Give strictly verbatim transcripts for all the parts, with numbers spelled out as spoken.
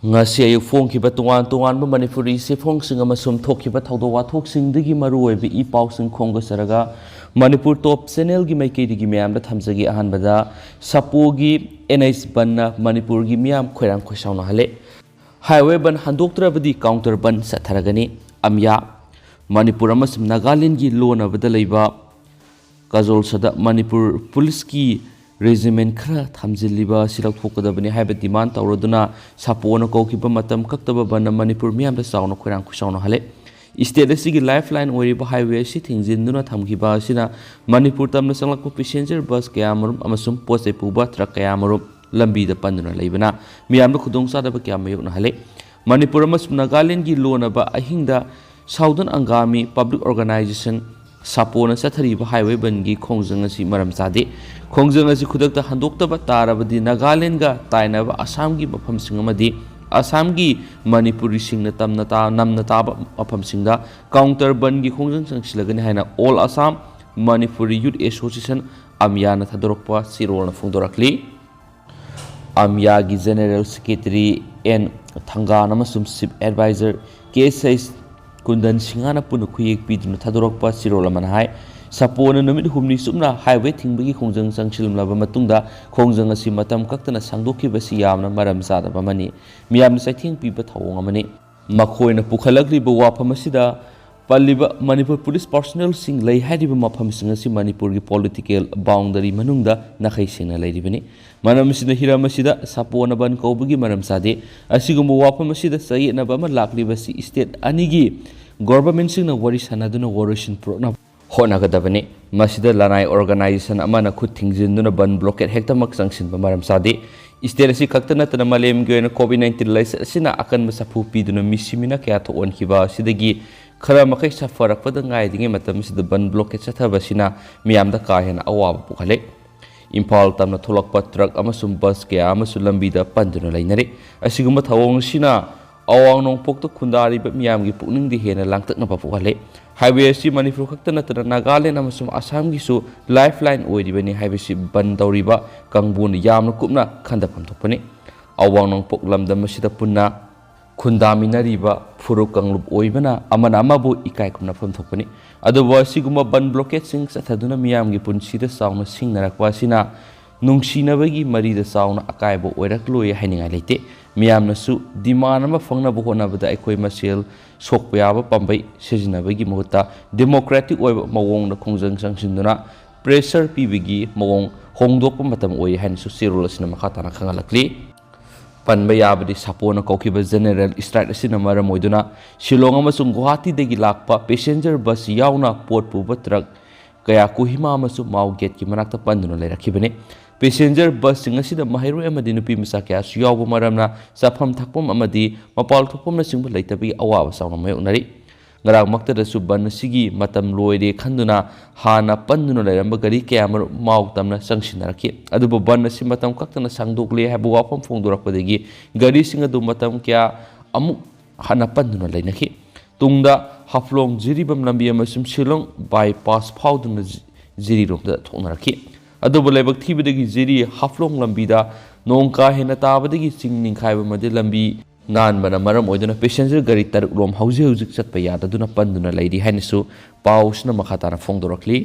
ꯉꯁꯤ ꯑꯌꯨꯛ ꯐꯣꯡꯈꯤꯕ ꯇꯣꯉꯥꯟ ꯇꯣꯉꯥꯟꯕ ꯃꯅꯤꯄꯨꯔꯤ ꯆꯦꯐꯣꯡꯁꯤꯡ ꯑꯃꯁꯨꯡ ꯊꯣꯛꯈꯤꯕ ꯊꯧꯗꯣꯛ ꯋꯥꯊꯣꯛꯁꯤꯡꯗꯒꯤ ꯃꯔꯨꯑꯣꯏꯕ ꯏ ꯄꯥꯎꯁꯤꯡ ꯈꯣꯝꯒꯠꯆꯔꯒ ꯃꯅꯤꯄꯨꯔ ꯇꯣꯞ ꯆꯦꯅꯦꯜꯒꯤ ꯃꯥꯏꯀꯩꯗꯒꯤ ꯃꯌꯥꯝꯗ ꯊꯝꯖꯒꯦ꯫ ꯑꯍꯥꯟꯕꯗ ꯁꯥꯄꯣꯒꯤ ꯑꯦꯟ ꯑꯩꯆ ꯕꯟꯅ ꯃꯅꯤꯄꯨꯔꯒꯤ ꯃꯤꯌꯥꯝ ꯈꯣꯏꯔꯥꯡ ꯈꯣꯏꯁꯥꯎꯅꯍꯜꯂꯦ꯫ ꯍꯥꯏꯋꯦ ꯕꯟ ꯍꯟꯗꯣꯛꯇ꯭ꯔꯕꯗꯤ ꯀꯥꯎꯟꯇꯔ ꯕꯟ ꯆꯠꯊꯔꯒꯅꯤ꯫ ꯑꯝꯌꯥ꯫ ꯃꯅꯤꯄꯨꯔ ꯑꯃꯁꯨꯡ ꯅꯥꯒꯥꯂꯦꯟꯒꯤ ꯂꯣꯟꯅꯕꯗ ꯂꯩꯕ ꯀꯖꯣꯜꯁꯗ ꯃꯅꯤꯄꯨꯔ ꯄꯨꯂꯤꯁꯀꯤ ꯔꯦꯖꯤꯃꯦꯟ ꯈꯔ ꯊꯝꯖꯤꯜꯂꯤꯕ ꯑꯁꯤ ꯂꯧꯊꯣꯛꯀꯗꯕꯅꯤ ꯍꯥꯏꯕ ꯗꯤꯃꯥꯟ ꯇꯧꯔꯗꯨꯅ ꯁꯥꯄꯣꯅ ꯀꯧꯈꯤꯕ ꯃꯇꯝ ꯀꯛꯇꯕ ꯕꯟꯅ ꯃꯅꯤꯄꯨꯔ ꯃꯤꯌꯥꯝꯗ ꯆꯥꯎꯅ ꯈꯣꯏꯔꯥꯡ ꯈꯣꯏꯁꯥꯎꯅꯍꯜꯂꯦ꯫ ꯁ꯭ꯇꯦꯠ ꯑꯁꯤꯒꯤ ꯂꯥꯏꯐ ꯂꯥꯏꯟ ꯑꯣꯏꯔꯤꯕ ꯍꯥꯏꯋꯦ ꯑꯁꯤ ꯊꯤꯡꯖꯤꯟꯗꯨꯅ ꯊꯝꯈꯤꯕ ꯑꯁꯤꯅ ꯃꯅꯤꯄꯨꯔ ꯇꯝꯅ ꯆꯪꯂꯛꯄ ꯄꯦꯁꯦꯟꯖꯔ ꯕꯁ ꯀꯌꯥꯃꯔꯨꯝ ꯑꯃꯁꯨꯡ ꯄꯣꯠ ꯆꯩ ꯄꯨꯕ ꯇ꯭ꯔꯛ ꯀꯌꯥꯃꯔꯨꯝ ꯂꯝꯕꯤꯗ ꯄꯟꯗꯨꯅ ꯂꯩꯕꯅ ꯃꯤꯌꯥꯝꯗ ꯈꯨꯗꯣꯡꯆꯥꯗꯕ ꯀꯌꯥ ꯃꯥꯌꯣꯛꯅꯍꯜꯂꯦ꯫ ꯃꯅꯤꯄꯨꯔ ꯑꯃꯁꯨꯡ ꯅꯥꯒꯥꯂꯦꯟꯒꯤ ꯂꯣꯟꯅꯕ ꯑꯍꯤꯡꯗ ꯁꯥꯎꯗꯔꯟ ꯑꯪꯒꯥꯃꯤ ꯄꯕ꯭ꯂꯤꯛ ꯑꯣꯔꯒꯅꯥꯏꯖꯦꯁꯟ ꯁꯥꯄꯣꯅ ꯆꯠꯊꯔꯤꯕ ꯍꯥꯏꯋꯦ ꯕꯟꯒꯤ ꯈꯣꯡꯖꯪ ꯑꯁꯤ ꯃꯔꯝ ꯆꯥꯗꯦ꯫ ꯈꯣꯡꯖꯪ ꯑꯁꯤ ꯈꯨꯗꯛꯇ ꯍꯟꯗꯣꯛꯇꯕ ꯇꯥꯔꯕꯗꯤ ꯅꯥꯒꯥꯂꯦꯟꯒ ꯇꯥꯏꯅꯕ ꯑꯁꯥꯝꯒꯤ ꯃꯐꯝꯁꯤꯡ ꯑꯃꯗꯤ ꯑꯁꯥꯝꯒꯤ ꯃꯅꯤꯄꯨꯔꯤꯁꯤꯡꯅ ꯇꯝꯅ ꯇꯥ-, ꯅꯝꯅ ꯇꯥꯕ ꯃꯐꯝꯁꯤꯡꯗ ꯀꯥꯎꯟꯇꯔ ꯕꯟꯒꯤ ꯈꯣꯡꯖꯪ ꯆꯪꯁꯤꯜꯂꯒꯅꯤ ꯍꯥꯏꯅ ꯑꯣꯜ ꯑꯁꯥꯝ ꯃꯅꯤꯄꯨꯔꯤ ꯌꯨꯠ ꯑꯦꯁꯣꯁꯤꯌꯦꯁꯟ, ꯑꯝꯌꯥꯅ ꯊꯥꯗꯣꯔꯛꯄ ꯆꯦꯔꯣꯜꯅ ꯐꯣꯡꯗꯣꯔꯛꯂꯤ꯫ ꯑꯝꯌꯥꯒꯤ ꯖꯦꯅꯦꯔꯦꯜ ꯁꯦꯀ꯭ꯔꯦꯇꯔꯤ ꯑꯦꯟ ꯊꯪꯒꯥꯟ ꯑꯃꯁꯨꯡ ꯆꯤꯐ ꯑꯦꯗꯚꯥꯏꯖꯔ ꯀꯦ ꯁꯩꯁ ꯀꯨꯟꯗꯟ ꯁꯤꯡꯍꯅ ꯄꯨꯟꯅ ꯈꯨꯌꯦꯛ ꯄꯤꯗꯨꯅ ꯊꯥꯗꯣꯔꯛꯄ ꯆꯦꯔꯣꯜ ꯑꯃꯅ ꯍꯥꯏ, ꯁꯥꯄꯣꯅ ꯅꯨꯃꯤꯠ ꯍꯨꯝꯅꯤ ꯆꯨꯞꯅ ꯍꯥꯏꯋꯦ ꯊꯤꯡꯕꯒꯤ ꯈꯣꯡꯖꯪ ꯆꯪꯁꯤꯜꯂꯝꯂꯕ ꯃꯇꯨꯡꯗ ꯈꯣꯡꯖꯪ ꯑꯁꯤ ꯃꯇꯝ ꯀꯛꯇꯅ ꯁꯥꯡꯗꯣꯛꯈꯤꯕꯁꯤ ꯌꯥꯝꯅ ꯃꯔꯝ ꯆꯥꯗꯕ ꯑꯃꯅꯤ꯫ ꯃꯤꯌꯥꯝꯅ ꯆꯩꯊꯦꯡ ꯄꯤꯕ ꯊꯧꯑꯣꯡ ꯑꯃꯅꯤ꯫ ꯃꯈꯣꯏꯅ ꯄꯨꯈꯠꯂꯛꯂꯤꯕ ꯋꯥꯐꯝ ꯑꯁꯤꯗ ꯄꯜꯂꯤꯕ ꯃꯅꯤꯄꯨꯔ ꯄꯨꯂꯤꯁ ꯄꯥꯔꯁꯣꯅꯦꯜꯁꯤꯡ ꯂꯩ ꯍꯥꯏꯔꯤꯕ ꯃꯐꯝꯁꯤꯡ ꯑꯁꯤ ꯃꯅꯤꯄꯨꯔꯒꯤ ꯄꯣꯂꯤꯇꯤꯀꯦꯜ ꯕꯥꯎꯟꯗꯔꯤ ꯃꯅꯨꯡꯗ ꯅꯥꯈꯩ ꯁꯦꯡꯅ ꯂꯩꯔꯤꯕꯅꯤ꯫ ꯃꯔꯝ ꯑꯁꯤꯅ ꯍꯤꯔꯝ ꯑꯁꯤꯗ ꯁꯥꯄꯣꯅ ꯕꯟ ꯀꯧꯕꯒꯤ ꯃꯔꯝ ꯆꯥꯗꯦ꯫ ꯑꯁꯤꯒꯨꯝꯕ ꯋꯥꯐꯝ ꯑꯁꯤꯗ ꯆꯌꯦꯠꯅꯕ ꯑꯃ ꯂꯥꯛꯂꯤꯕꯁꯤ ꯁ꯭ꯇꯦꯠ ꯑꯅꯤꯒꯤ ꯒꯣꯚꯔꯟꯃꯦꯟꯠꯁꯤꯡꯅ ꯋꯥꯔꯤ ꯁꯥꯟꯅꯗꯨꯅ ꯋꯥꯔꯣꯏꯁꯤꯟ ꯄꯨꯔꯛꯅꯕ ꯍꯣꯠꯅꯒꯗꯕꯅꯤ꯫ ꯃꯁꯤꯗ ꯂꯅꯥꯏ ꯑꯣꯔꯒꯅꯥꯏꯖꯦꯁꯟ ꯑꯃꯅ ꯈꯨꯠ ꯊꯤꯡꯖꯤꯟꯗꯨꯅ ꯕꯟ ꯕ꯭ꯂꯣꯀꯦꯠ ꯍꯦꯛꯇꯃꯛ ꯆꯪꯁꯤꯟꯕ ꯃꯔꯝ ꯆꯥꯗꯦ꯫ ꯁ꯭ꯇꯦꯠ ꯑꯁꯤ ꯈꯛꯇ ꯅꯠꯇꯅ ꯃꯥꯂꯦꯝꯒꯤ ꯑꯣꯏꯅ ꯀꯣꯚꯤꯗ ꯅꯥꯏꯟꯇꯤꯟ ꯂꯥꯏꯆꯠ ꯑꯁꯤꯅ ꯑꯀꯟꯕ ꯁꯥꯐꯨ ꯄꯤꯗꯨꯅ ꯃꯤꯁꯤ ꯃꯤꯅꯥ ꯀꯌꯥ ꯊꯣꯛꯍꯟꯈꯤꯕ ꯑꯁꯤꯗꯒꯤ ꯈꯔ ꯃꯈꯩ ꯁꯥꯐꯔꯛꯄꯗ ꯉꯥꯏꯔꯤꯉꯩ ꯃꯇꯝ ꯑꯁꯤꯗ ꯕꯟ ꯕ꯭ꯂꯣꯀꯦꯠ ꯆꯠꯊꯕ ꯑꯁꯤꯅ ꯃꯤꯌꯥꯝꯗ ꯀꯥ ꯍꯦꯟꯅ ꯑꯋꯥꯕ ꯄꯣꯛꯍꯜꯂꯦ꯫ ꯏꯝꯐꯥꯜ ꯇꯝꯅ ꯊꯣꯛꯂꯛꯄ ꯇ꯭ꯔꯛ ꯑꯃꯁꯨꯡ ꯕꯁ ꯀꯌꯥ ꯑꯃꯁꯨ ꯂꯝꯕꯤꯗ ꯄꯟꯗꯨꯅ ꯂꯩꯅꯔꯤ꯫ ꯑꯁꯤꯒꯨꯝꯕ ꯊꯧꯑꯣꯡ ꯑꯁꯤꯅ ꯑꯋꯥꯡ ꯅꯣꯡꯄꯣꯛꯇ ꯈꯨꯟꯗꯥꯔꯤꯕ ꯃꯤꯌꯥꯝꯒꯤ ꯄꯨꯛꯅꯤꯡꯗ ꯍꯦꯟꯅ ꯂꯥꯡꯇꯛꯅꯕ ꯄꯣꯛꯍꯜꯂꯦ꯫ ꯍꯥꯏꯋꯦ ꯑꯁꯤ ꯃꯅꯤꯄꯨꯔ ꯈꯛꯇ ꯅꯠꯇꯅ ꯅꯥꯒꯥꯂꯦꯟ ꯑꯃꯁꯨꯡ ꯑꯁꯥꯝꯒꯤꯁꯨ ꯂꯥꯏꯐ ꯂꯥꯏꯟ ꯑꯣꯏꯔꯤꯕꯅꯤ ꯍꯥꯏꯕꯁꯤ ꯕꯟ ꯇꯧꯔꯤꯕ ꯀꯥꯡꯕꯨꯅ ꯌꯥꯝꯅ ꯀꯨꯞꯅ ꯈꯟꯊꯐꯝ ꯊꯣꯛꯄꯅꯤ꯫ ꯑꯋꯥꯡ ꯅꯣꯡꯄꯣꯛ ꯂꯝꯗꯝ ꯑꯁꯤꯗ ꯄꯨꯟꯅ ꯈꯨꯟꯗꯥꯃꯤꯟꯅꯔꯤꯕ ꯐꯨꯔꯨꯞ ꯀꯥꯡꯂꯨꯞ ꯑꯣꯏꯕꯅ ꯑꯃꯅ ꯑꯃꯕꯨ ꯏꯀꯥꯏ ꯈꯨꯝꯅꯐꯝ ꯊꯣꯛꯄꯅꯤ꯫ ꯑꯗꯨꯕꯨ ꯑꯁꯤꯒꯨꯝꯕ ꯕꯟ ꯕ꯭ꯂꯣꯀꯦꯠꯁꯤꯡ ꯆꯠꯊꯗꯨꯅ ꯃꯤꯌꯥꯝꯒꯤ ꯄꯨꯟꯁꯤꯗ ꯆꯥꯎꯅ ꯁꯤꯡꯅꯔꯛꯄ ꯑꯁꯤꯅ ꯅꯨꯡꯁꯤꯅꯕꯒꯤ ꯃꯔꯤꯗ ꯆꯥꯎꯅ ꯑꯀꯥꯏꯕ ꯑꯣꯏꯔꯛꯂꯣꯏ ꯍꯥꯏꯅꯤꯡꯉꯥꯏ ꯂꯩꯇꯦ꯫ ꯃꯤꯌꯥꯝꯅꯁꯨ ꯗꯤꯃꯥꯟ ꯑꯃ ꯐꯪꯅꯕ ꯍꯣꯠꯅꯕꯗ ꯑꯩꯈꯣꯏ ꯃꯁꯦꯜ ꯁꯣꯛꯄ ꯌꯥꯕ ꯄꯥꯝꯕꯩ ꯁꯤꯖꯤꯟꯅꯕꯒꯤ ꯃꯍꯨꯠꯇ ꯗꯦꯃꯣꯀ꯭ꯔꯦꯇꯤꯛ ꯑꯣꯏꯕ ꯃꯑꯣꯡꯗ ꯈꯣꯡꯖꯪ ꯆꯪꯁꯤꯟꯗꯨꯅ ꯄ꯭ꯔꯦꯁꯔ ꯄꯤꯕꯒꯤ ꯃꯑꯣꯡ ꯍꯣꯡꯗꯣꯛꯄ ꯃꯇꯝ ꯑꯣꯏ ꯍꯥꯏꯅꯁꯨ ꯆꯦꯔꯣꯜ ꯑꯁꯤꯅ ꯃꯈꯥ ꯇꯥꯅ ꯈꯪꯍꯜꯂꯛꯂꯤ꯫ ꯄꯟꯕ ꯌꯥꯕꯗꯤ ꯁꯥꯄꯣꯟꯅ ꯀꯧꯈꯤꯕ ꯖꯦꯅꯦꯔꯦꯜ ꯁ꯭ꯇ꯭ꯔꯥꯏꯛ ꯑꯁꯤꯅ ꯃꯔꯝ ꯑꯣꯏꯗꯨꯅ ꯁꯤꯂꯣꯡ ꯑꯃꯁꯨꯡ ꯒꯨꯋꯥꯍꯥꯇꯤꯗꯒꯤ ꯂꯥꯛꯄ ꯄꯦꯁꯦꯟꯖꯔ ꯕꯁ ꯌꯥꯎꯅ ꯄꯣꯠ ꯄꯨꯕ ꯇ꯭ꯔꯛ ꯀꯌꯥ ꯀꯣꯍꯤꯃꯥ ꯑꯃꯁꯨꯡ ꯃꯥꯎ ꯒꯦꯠꯀꯤ ꯃꯅꯥꯛꯇ ꯄꯟꯗꯨꯅ ꯂꯩꯔꯛꯈꯤꯕꯅꯤ꯫ ꯄꯦꯁꯦꯟꯖꯔ ꯕꯁꯁꯤꯡ ꯑꯁꯤꯗ ꯃꯍꯩꯔꯣꯏ ꯑꯃꯗꯤ ꯅꯨꯄꯤ ꯃꯆꯥ ꯀꯌꯥꯁꯨ ꯌꯥꯎꯕ ꯃꯔꯝꯅ ꯆꯥꯐꯝ ꯊꯛꯐꯝ ꯑꯃꯗꯤ ꯃꯄꯥꯜ ꯊꯣꯛꯐꯝꯅꯆꯤꯡꯕ ꯂꯩꯇꯕꯒꯤ ꯑꯋꯥꯕ ꯆꯥꯎꯅ ꯃꯥꯌꯣꯛꯅꯔꯤ꯫ ꯉꯔꯥꯡꯃꯛꯇꯗꯁꯨ ꯕꯟ ꯑꯁꯤꯒꯤ ꯃꯇꯝ ꯂꯣꯏꯔꯦ ꯈꯟꯗꯨꯅ ꯍꯥꯟꯅ ꯄꯟꯗꯨꯅ ꯂꯩꯔꯝꯕ ꯒꯥꯔꯤ ꯀꯌꯥ ꯃꯔꯨꯝ ꯃꯥꯎ ꯇꯝꯅ ꯆꯪꯁꯤꯟꯅꯔꯛꯈꯤ꯫ ꯑꯗꯨꯕꯨ ꯕꯟ ꯑꯁꯤ ꯃꯇꯝ ꯀꯛꯇꯅ ꯁꯥꯡꯗꯣꯛꯂꯦ ꯍꯥꯏꯕ ꯋꯥꯐꯝ ꯐꯣꯡꯗꯣꯔꯛꯄꯗꯒꯤ ꯒꯥꯔꯤꯁꯤꯡ ꯑꯗꯨ ꯃꯇꯝ ꯀꯌꯥ ꯑꯃꯨꯛ ꯍꯟꯅ ꯄꯟꯗꯨꯅ ꯂꯩꯅꯈꯤ꯫ ꯇꯨꯡꯗ ꯍꯥꯐꯂꯣꯡ ꯖꯤꯔꯤꯕꯥꯝ ꯂꯝꯕꯤ ꯑꯃꯁꯨꯡ ꯁꯤꯂꯣꯡ ꯕꯥꯏꯄꯥꯁ ꯐꯥꯎꯗꯨꯅ ꯖꯤ-, ꯖꯤꯔꯤꯔꯣꯝꯗ ꯊꯣꯛꯅꯔꯛꯈꯤ꯫ ꯑꯗꯨꯕꯨ ꯂꯥꯏꯕꯛ ꯊꯤꯕꯗꯒꯤ ꯖꯤꯔꯤ ꯍꯥꯐꯂꯣꯡ ꯂꯝꯕꯤꯗ ꯅꯣꯡ ꯀꯥ ꯍꯦꯟꯅ ꯇꯥꯕꯗꯒꯤ ꯆꯤꯡ ꯅꯤꯡꯈꯥꯏꯕ ꯑꯃꯗꯤ ꯂꯝꯕꯤ ꯅꯥꯟꯕꯅ ꯃꯔꯝ ꯑꯣꯏꯗꯨꯅ ꯄꯦꯁꯦꯟꯖꯔ ꯒꯥꯔꯤ ꯇꯔꯨꯛ ꯂꯣꯝ ꯍꯧꯖꯤꯛ ꯍꯧꯖꯤꯛ ꯆꯠꯄ ꯌꯥꯗꯗꯨꯅ ꯄꯟꯗꯨꯅ ꯂꯩꯔꯤ ꯍꯥꯏꯅꯁꯨ ꯄꯥꯎꯁꯤꯅ ꯃꯈꯥ ꯇꯥꯅ ꯐꯣꯡꯗꯣꯔꯛꯂꯤ꯫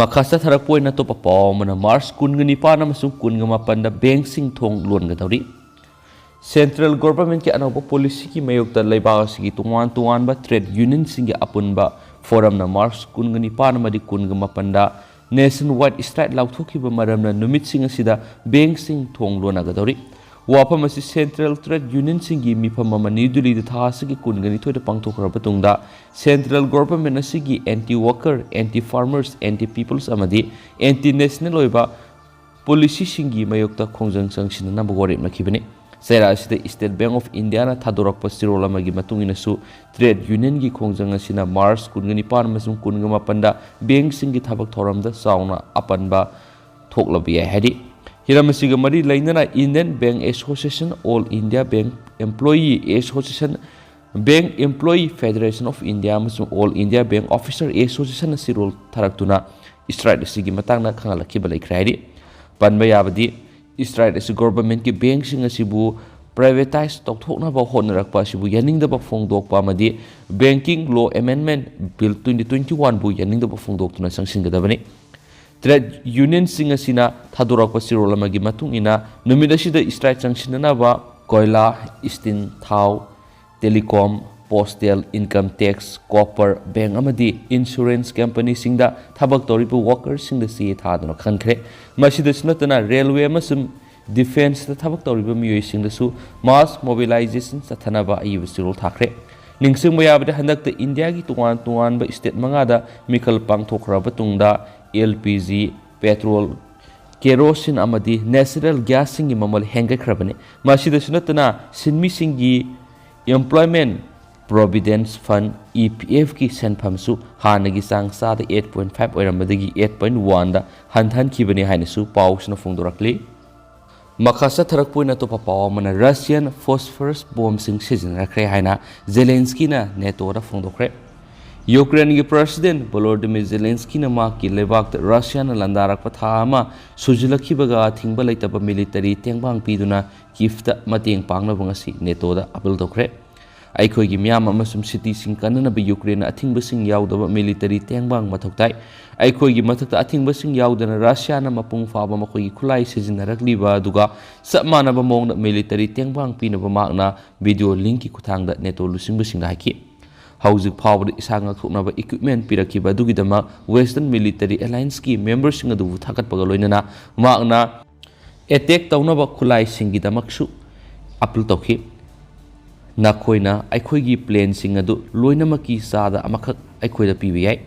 ꯃꯈꯥ ꯆꯠꯊꯔꯛꯄ ꯑꯣꯏꯅ ꯑꯇꯣꯞꯄ ꯄꯥꯎ ꯑꯃꯅ, ꯃꯥꯔꯆ ꯀꯨꯟꯒ ꯅꯤꯄꯥꯟ ꯑꯃꯁꯨꯡ ꯀꯨꯟꯒ ꯃꯥꯄꯟꯗ ꯕꯦꯡꯛꯁꯤꯡ ꯊꯣꯡ ꯂꯣꯟꯒꯗꯧꯔꯤ꯫ ꯁꯦꯟꯇ꯭ꯔꯦꯜ ꯒꯣꯚꯔꯟꯃꯦꯟꯠꯀꯤ ꯑꯅꯧꯕ ꯄꯣꯂꯤꯁꯤꯒꯤ ꯃꯥꯌꯣꯛꯇ ꯂꯩꯕꯥꯛ ꯑꯁꯤꯒꯤ ꯇꯣꯉꯥꯟ ꯇꯣꯉꯥꯟꯕ ꯇ꯭ꯔꯦꯗ ꯌꯨꯅꯤꯌꯟꯁꯤꯡꯒꯤ ꯑꯄꯨꯟꯕ ꯐꯣꯔꯝꯅ ꯃꯥꯔꯆ ꯀꯨꯟꯒ ꯅꯤꯄꯥꯟ ꯑꯃꯗꯤ ꯀꯨꯟꯒ ꯃꯥꯄꯟꯗ ꯅꯦꯁꯟ ꯋꯥꯏꯗ ꯁ꯭ꯇ꯭ꯔꯥꯏꯛ ꯂꯥꯎꯊꯣꯛꯈꯤꯕ ꯃꯔꯝꯅ ꯅꯨꯃꯤꯠꯁꯤꯡ ꯑꯁꯤꯗ ꯕꯦꯡꯛꯁꯤꯡ ꯊꯣꯡ ꯂꯣꯟꯅꯒꯗꯧꯔꯤ꯫ ꯋꯥꯐꯝ ꯑꯁꯤ ꯁꯦꯟꯇ꯭ꯔꯦꯜ ꯇ꯭ꯔꯦꯗ ꯌꯨꯅꯤꯌꯟꯁꯤꯡꯒꯤ ꯃꯤꯐꯝ ꯑꯃ ꯅ꯭ꯌꯨ ꯗꯤꯜꯂꯤꯗ ꯊꯥ ꯑꯁꯤꯒꯤ ꯀꯨꯟꯒ ꯅꯤꯊꯣꯏꯗ ꯄꯥꯡꯊꯣꯛꯈ꯭ꯔꯕ ꯇꯨꯡꯗ, ꯁꯦꯟꯇ꯭ꯔꯦꯜ ꯒꯣꯚꯔꯟꯃꯦꯟꯠ ꯑꯁꯤꯒꯤ anti worker, anti farmers, anti peoples ꯑꯃꯗꯤ ꯑꯦꯟꯇꯤ ꯅꯦꯁꯅꯦꯜ ꯑꯣꯏꯕ ꯄꯣꯂꯤꯁꯤꯁꯤꯡꯒꯤ ꯃꯥꯌꯣꯛꯇ ꯈꯣꯡꯖꯪ ꯆꯪꯁꯤꯟꯅꯅꯕ ꯋꯥꯔꯦꯞꯅꯈꯤꯕꯅꯤ꯫ ꯆꯩꯔꯥ ꯑꯁꯤꯗ ꯁ꯭ꯇꯦꯠ ꯕꯦꯡꯛ ꯑꯣꯐ ꯏꯟꯗꯤꯌꯥꯅ ꯊꯥꯗꯣꯔꯛꯄ ꯆꯦꯔꯣꯜ ꯑꯃꯒꯤ ꯃꯇꯨꯡ ꯏꯟꯅꯁꯨ, ꯇ꯭ꯔꯦꯗ ꯌꯨꯅꯤꯌꯟꯒꯤ ꯈꯣꯡꯖꯪ ꯑꯁꯤꯅ ꯃꯥꯔꯆ ꯀꯨꯟꯒ ꯅꯤꯄꯥꯟ ꯑꯃꯁꯨꯡ ꯀꯨꯟꯒ ꯃꯥꯄꯟꯗ ꯕꯦꯡꯛꯁꯤꯡꯒꯤ ꯊꯕꯛ ꯊꯧꯔꯝꯗ ꯆꯥꯎꯅ ꯑꯄꯟꯕ ꯊꯣꯛꯂꯕ ꯌꯥꯏ ꯍꯥꯏꯔꯤ꯫ ꯍꯤꯔꯝ ꯑꯁꯤꯒ ꯃꯔꯤ ꯂꯩꯅꯅ Indian Bank Association, All India Bank Employee Association, Bank Employee Federation of India ꯑꯃꯁꯨꯡ All India Bank Officer Association ꯅ ꯆꯦꯔꯣꯜ ꯊꯥꯔꯛꯇꯨꯅ ꯁ꯭ꯇ꯭ꯔꯥꯏꯛ ꯑꯁꯤꯒꯤ ꯃꯇꯥꯡꯗ ꯈꯪꯍꯜꯂꯛꯈꯤꯕ ꯂꯩꯈ꯭ꯔꯦ ꯍꯥꯏꯔꯤ꯫ ꯄꯟꯕ ꯌꯥꯕꯗꯤ Strike ꯑꯁꯤ ꯒꯣꯚꯔꯟꯃꯦꯟꯠꯀꯤ ꯕꯦꯡꯛꯁꯤꯡ ꯑꯁꯤꯕꯨ ꯄ꯭ꯔꯥꯏꯚꯦꯇꯥꯏꯖ ꯇꯧꯊꯣꯛꯅꯕ ꯍꯣꯠꯅꯔꯛꯄ ꯑꯁꯤꯕꯨ ꯌꯥꯅꯤꯡꯗꯕ ꯐꯣꯡꯗꯣꯛꯄ ꯑꯃꯗꯤ Banking Law Amendment Bill twenty twenty-one ꯕꯨ ꯌꯥꯅꯤꯡꯗꯕ ꯐꯣꯡꯗꯣꯛꯇꯨꯅ ꯆꯪꯁꯤꯟꯒꯗꯕꯅꯤ꯫ ꯇ꯭ꯔꯦꯗ ꯌꯨꯅꯤꯌꯟꯁꯤꯡ ꯑꯁꯤꯅ ꯊꯥꯗꯣꯔꯛꯄ ꯆꯦꯔꯣꯜ ꯑꯃꯒꯤ ꯃꯇꯨꯡ ꯏꯟꯅ, ꯅꯨꯃꯤꯠ ꯑꯁꯤꯗ ꯁ꯭ꯇ꯭ꯔꯥꯏꯛ ꯆꯪꯁꯤꯟꯅꯅꯕ ꯀꯣꯏꯂꯥ, ꯏꯁꯇꯤꯟ, ꯊꯥꯎ, telecom, postal, income tax, copper, bank ꯑꯃꯗꯤ ꯏꯟꯁꯨꯔꯦꯟꯁ ꯀꯝꯄꯅꯤꯁꯤꯡꯗ ꯊꯕꯛ ꯇꯧꯔꯤꯕ ꯋꯥꯀꯔꯁꯤꯡꯗ ꯆꯦ ꯊꯥꯗꯨꯅ ꯈꯟꯈ꯭ꯔꯦ꯫ ꯃꯁꯤꯗꯁꯨ ꯅꯠꯇꯅ ꯔꯦꯜꯋꯦ ꯑꯃꯁꯨꯡ ꯗꯤꯐꯦꯟꯁꯇ ꯊꯕꯛ ꯇꯧꯔꯤꯕ ꯃꯤꯑꯣꯏꯁꯤꯡꯗꯁꯨ ꯃꯥꯁ ꯃꯣꯕꯤꯂꯥꯏꯖꯦꯁꯟ ꯆꯠꯊꯅꯕ ꯑꯏꯕ ꯆꯦꯔꯣꯜ ꯊꯥꯈ꯭ꯔꯦ꯫ ꯅꯤꯡꯁꯤꯡꯕ ꯌꯥꯕꯗꯤ, ꯍꯟꯗꯛꯇ ꯏꯟꯗꯤꯌꯥꯒꯤ ꯇꯣꯉꯥꯟ ꯇꯣꯉꯥꯟꯕ ꯁ꯭ꯇꯦꯠ ꯃꯉꯥꯗ ꯃꯤꯈꯜ ꯄꯥꯡꯊꯣꯛꯈ꯭ꯔꯕ ꯇꯨꯡꯗ, L P G, petrol, kerosene ꯑꯃꯗꯤ ꯅꯦꯆꯔꯦꯜ ꯒ꯭ꯌꯥꯁꯁꯤꯡꯒꯤ ꯃꯃꯜ ꯍꯦꯟꯒꯠꯈ꯭ꯔꯕꯅꯤ꯫ ꯃꯁꯤꯗꯁꯨ ꯅꯠꯇꯅ, ꯁꯤꯟꯃꯤꯁꯤꯡꯒꯤ Employment Providence Fund, ꯏ ꯄꯤ ꯑꯦꯐꯀꯤ ꯁꯦꯟꯐꯝꯁꯨ ꯍꯥꯟꯅꯒꯤ ꯆꯥꯡ ꯆꯥꯗ eight point five ꯑꯣꯏꯔꯝꯕꯗꯒꯤ eight point one ꯗ ꯍꯟꯊꯍꯟꯈꯤꯕꯅꯤ ꯍꯥꯏꯅꯁꯨ ꯄꯥꯎꯁꯤꯅ ꯐꯣꯡꯗꯣꯔꯛꯂꯤ꯫ ꯃꯈꯥ ꯆꯠꯊꯔꯛꯄ ꯑꯣꯏꯅ ꯑꯇꯣꯞꯄ ꯄꯥꯎ ꯑꯃꯅ, ꯔꯁꯤꯌꯥꯟ ꯐꯣꯁꯐꯔꯁ ꯕꯣꯝꯁꯤꯡ ꯁꯤꯖꯤꯟꯅꯈ꯭ꯔꯦ ꯍꯥꯏꯅ ꯖꯦꯂꯦꯟꯁꯀꯤꯅ ꯅꯦꯇꯣꯗ ꯐꯣꯡꯗꯣꯛꯈ꯭ꯔꯦ꯫ ꯌꯨꯀ꯭ꯔꯦꯟꯒꯤ ꯄ꯭ꯔꯁꯤꯗꯦꯟ ꯚꯣꯂꯣꯗꯤꯃꯤꯔ ꯖꯦꯂꯦꯟꯁꯀꯤꯅ ꯃꯍꯥꯛꯀꯤ ꯂꯩꯕꯥꯛꯇ ꯔꯁꯤꯌꯥꯅ ꯂꯥꯟꯗꯥꯔꯛꯄ ꯊꯥ ꯑꯃ ꯁꯨꯖꯤꯜꯂꯛꯈꯤꯕꯒ ꯊꯤꯡꯕ ꯂꯩꯇꯕ ꯃꯤꯂꯤꯇꯔꯤ ꯇꯦꯡꯕꯥꯡ ꯄꯤꯗꯨꯅ ꯀꯤꯐꯇ ꯃꯇꯦꯡ ꯄꯥꯡꯅꯕ ꯉꯁꯤ ꯅꯦꯇꯣꯗ ꯑꯄꯤꯜ ꯇꯧꯈ꯭ꯔꯦ꯫ ꯑꯩꯈꯣꯏꯒꯤ ꯃꯤꯌꯥꯝ ꯑꯃꯁꯨꯡ ꯁꯤꯇꯤꯁꯤꯡ ꯀꯟꯅꯅꯕ ꯌꯨꯀ꯭ꯔꯦꯟꯅ ꯑꯊꯤꯡꯕꯁꯤꯡ ꯌꯥꯎꯗꯕ ꯃꯤꯂꯤꯇꯔꯤ ꯇꯦꯡꯕꯥꯡ ꯃꯊꯧ ꯇꯥꯏ꯫ ꯑꯩꯈꯣꯏꯒꯤ ꯃꯊꯛꯇ ꯑꯊꯤꯡꯕꯁꯤꯡ ꯌꯥꯎꯗꯅ ꯔꯁꯤꯌꯥꯅ ꯃꯄꯨꯡ ꯐꯥꯕ ꯃꯈꯣꯏꯒꯤ ꯈꯨꯠꯂꯥꯏ ꯁꯤꯖꯤꯟꯅꯔꯛꯂꯤꯕ ꯑꯗꯨꯒ ꯆꯞ ꯃꯥꯟꯅꯕ ꯃꯑꯣꯡꯗ ꯃꯤꯂꯤꯇꯔꯤ ꯇꯦꯡꯕꯥꯡ ꯄꯤꯅꯕ ꯃꯍꯥꯛꯅ ꯚꯤꯗꯤꯑꯣ ꯂꯤꯡꯛꯀꯤ ꯈꯨꯠꯊꯥꯡꯗ ꯅꯦꯇꯣ ꯂꯨꯆꯤꯡꯕꯁꯤꯡꯗ ꯍꯥꯏꯈꯤ꯫ ꯍꯧꯖꯤꯛ ꯐꯥꯎꯕꯗ ꯏꯁꯥ ꯉꯥꯛꯊꯣꯛꯅꯕ ꯏꯀ꯭ꯋꯤꯞꯃꯦꯟ ꯄꯤꯔꯛꯈꯤꯕ ꯑꯗꯨꯒꯤꯗꯃꯛ ꯋꯦꯁꯇꯔꯟ ꯃꯤꯂꯤꯇꯔꯤ ꯑꯦꯂꯥꯏꯟꯁꯀꯤ ꯃꯦꯝꯕꯔꯁꯤꯡ ꯑꯗꯨꯕꯨ ꯊꯥꯒꯠꯄꯒ ꯂꯣꯏꯅꯅ ꯃꯍꯥꯛꯅ ꯑꯦꯇꯦꯛ ꯇꯧꯅꯕ ꯈꯨꯠꯂꯥꯏꯁꯤꯡꯒꯤꯗꯃꯛꯁꯨ ꯑꯄꯤꯜ ꯇꯧꯈꯤ꯫ "ꯅꯈꯣꯏꯅ ꯑꯩꯈꯣꯏꯒꯤ ꯄ꯭ꯂꯦꯟꯁꯤꯡ ꯑꯗꯨ ꯂꯣꯏꯅꯃꯛꯀꯤ ꯆꯥꯗ ꯑꯃꯈꯛ ꯑꯩꯈꯣꯏꯗ ꯄꯤꯕ ꯌꯥꯏ,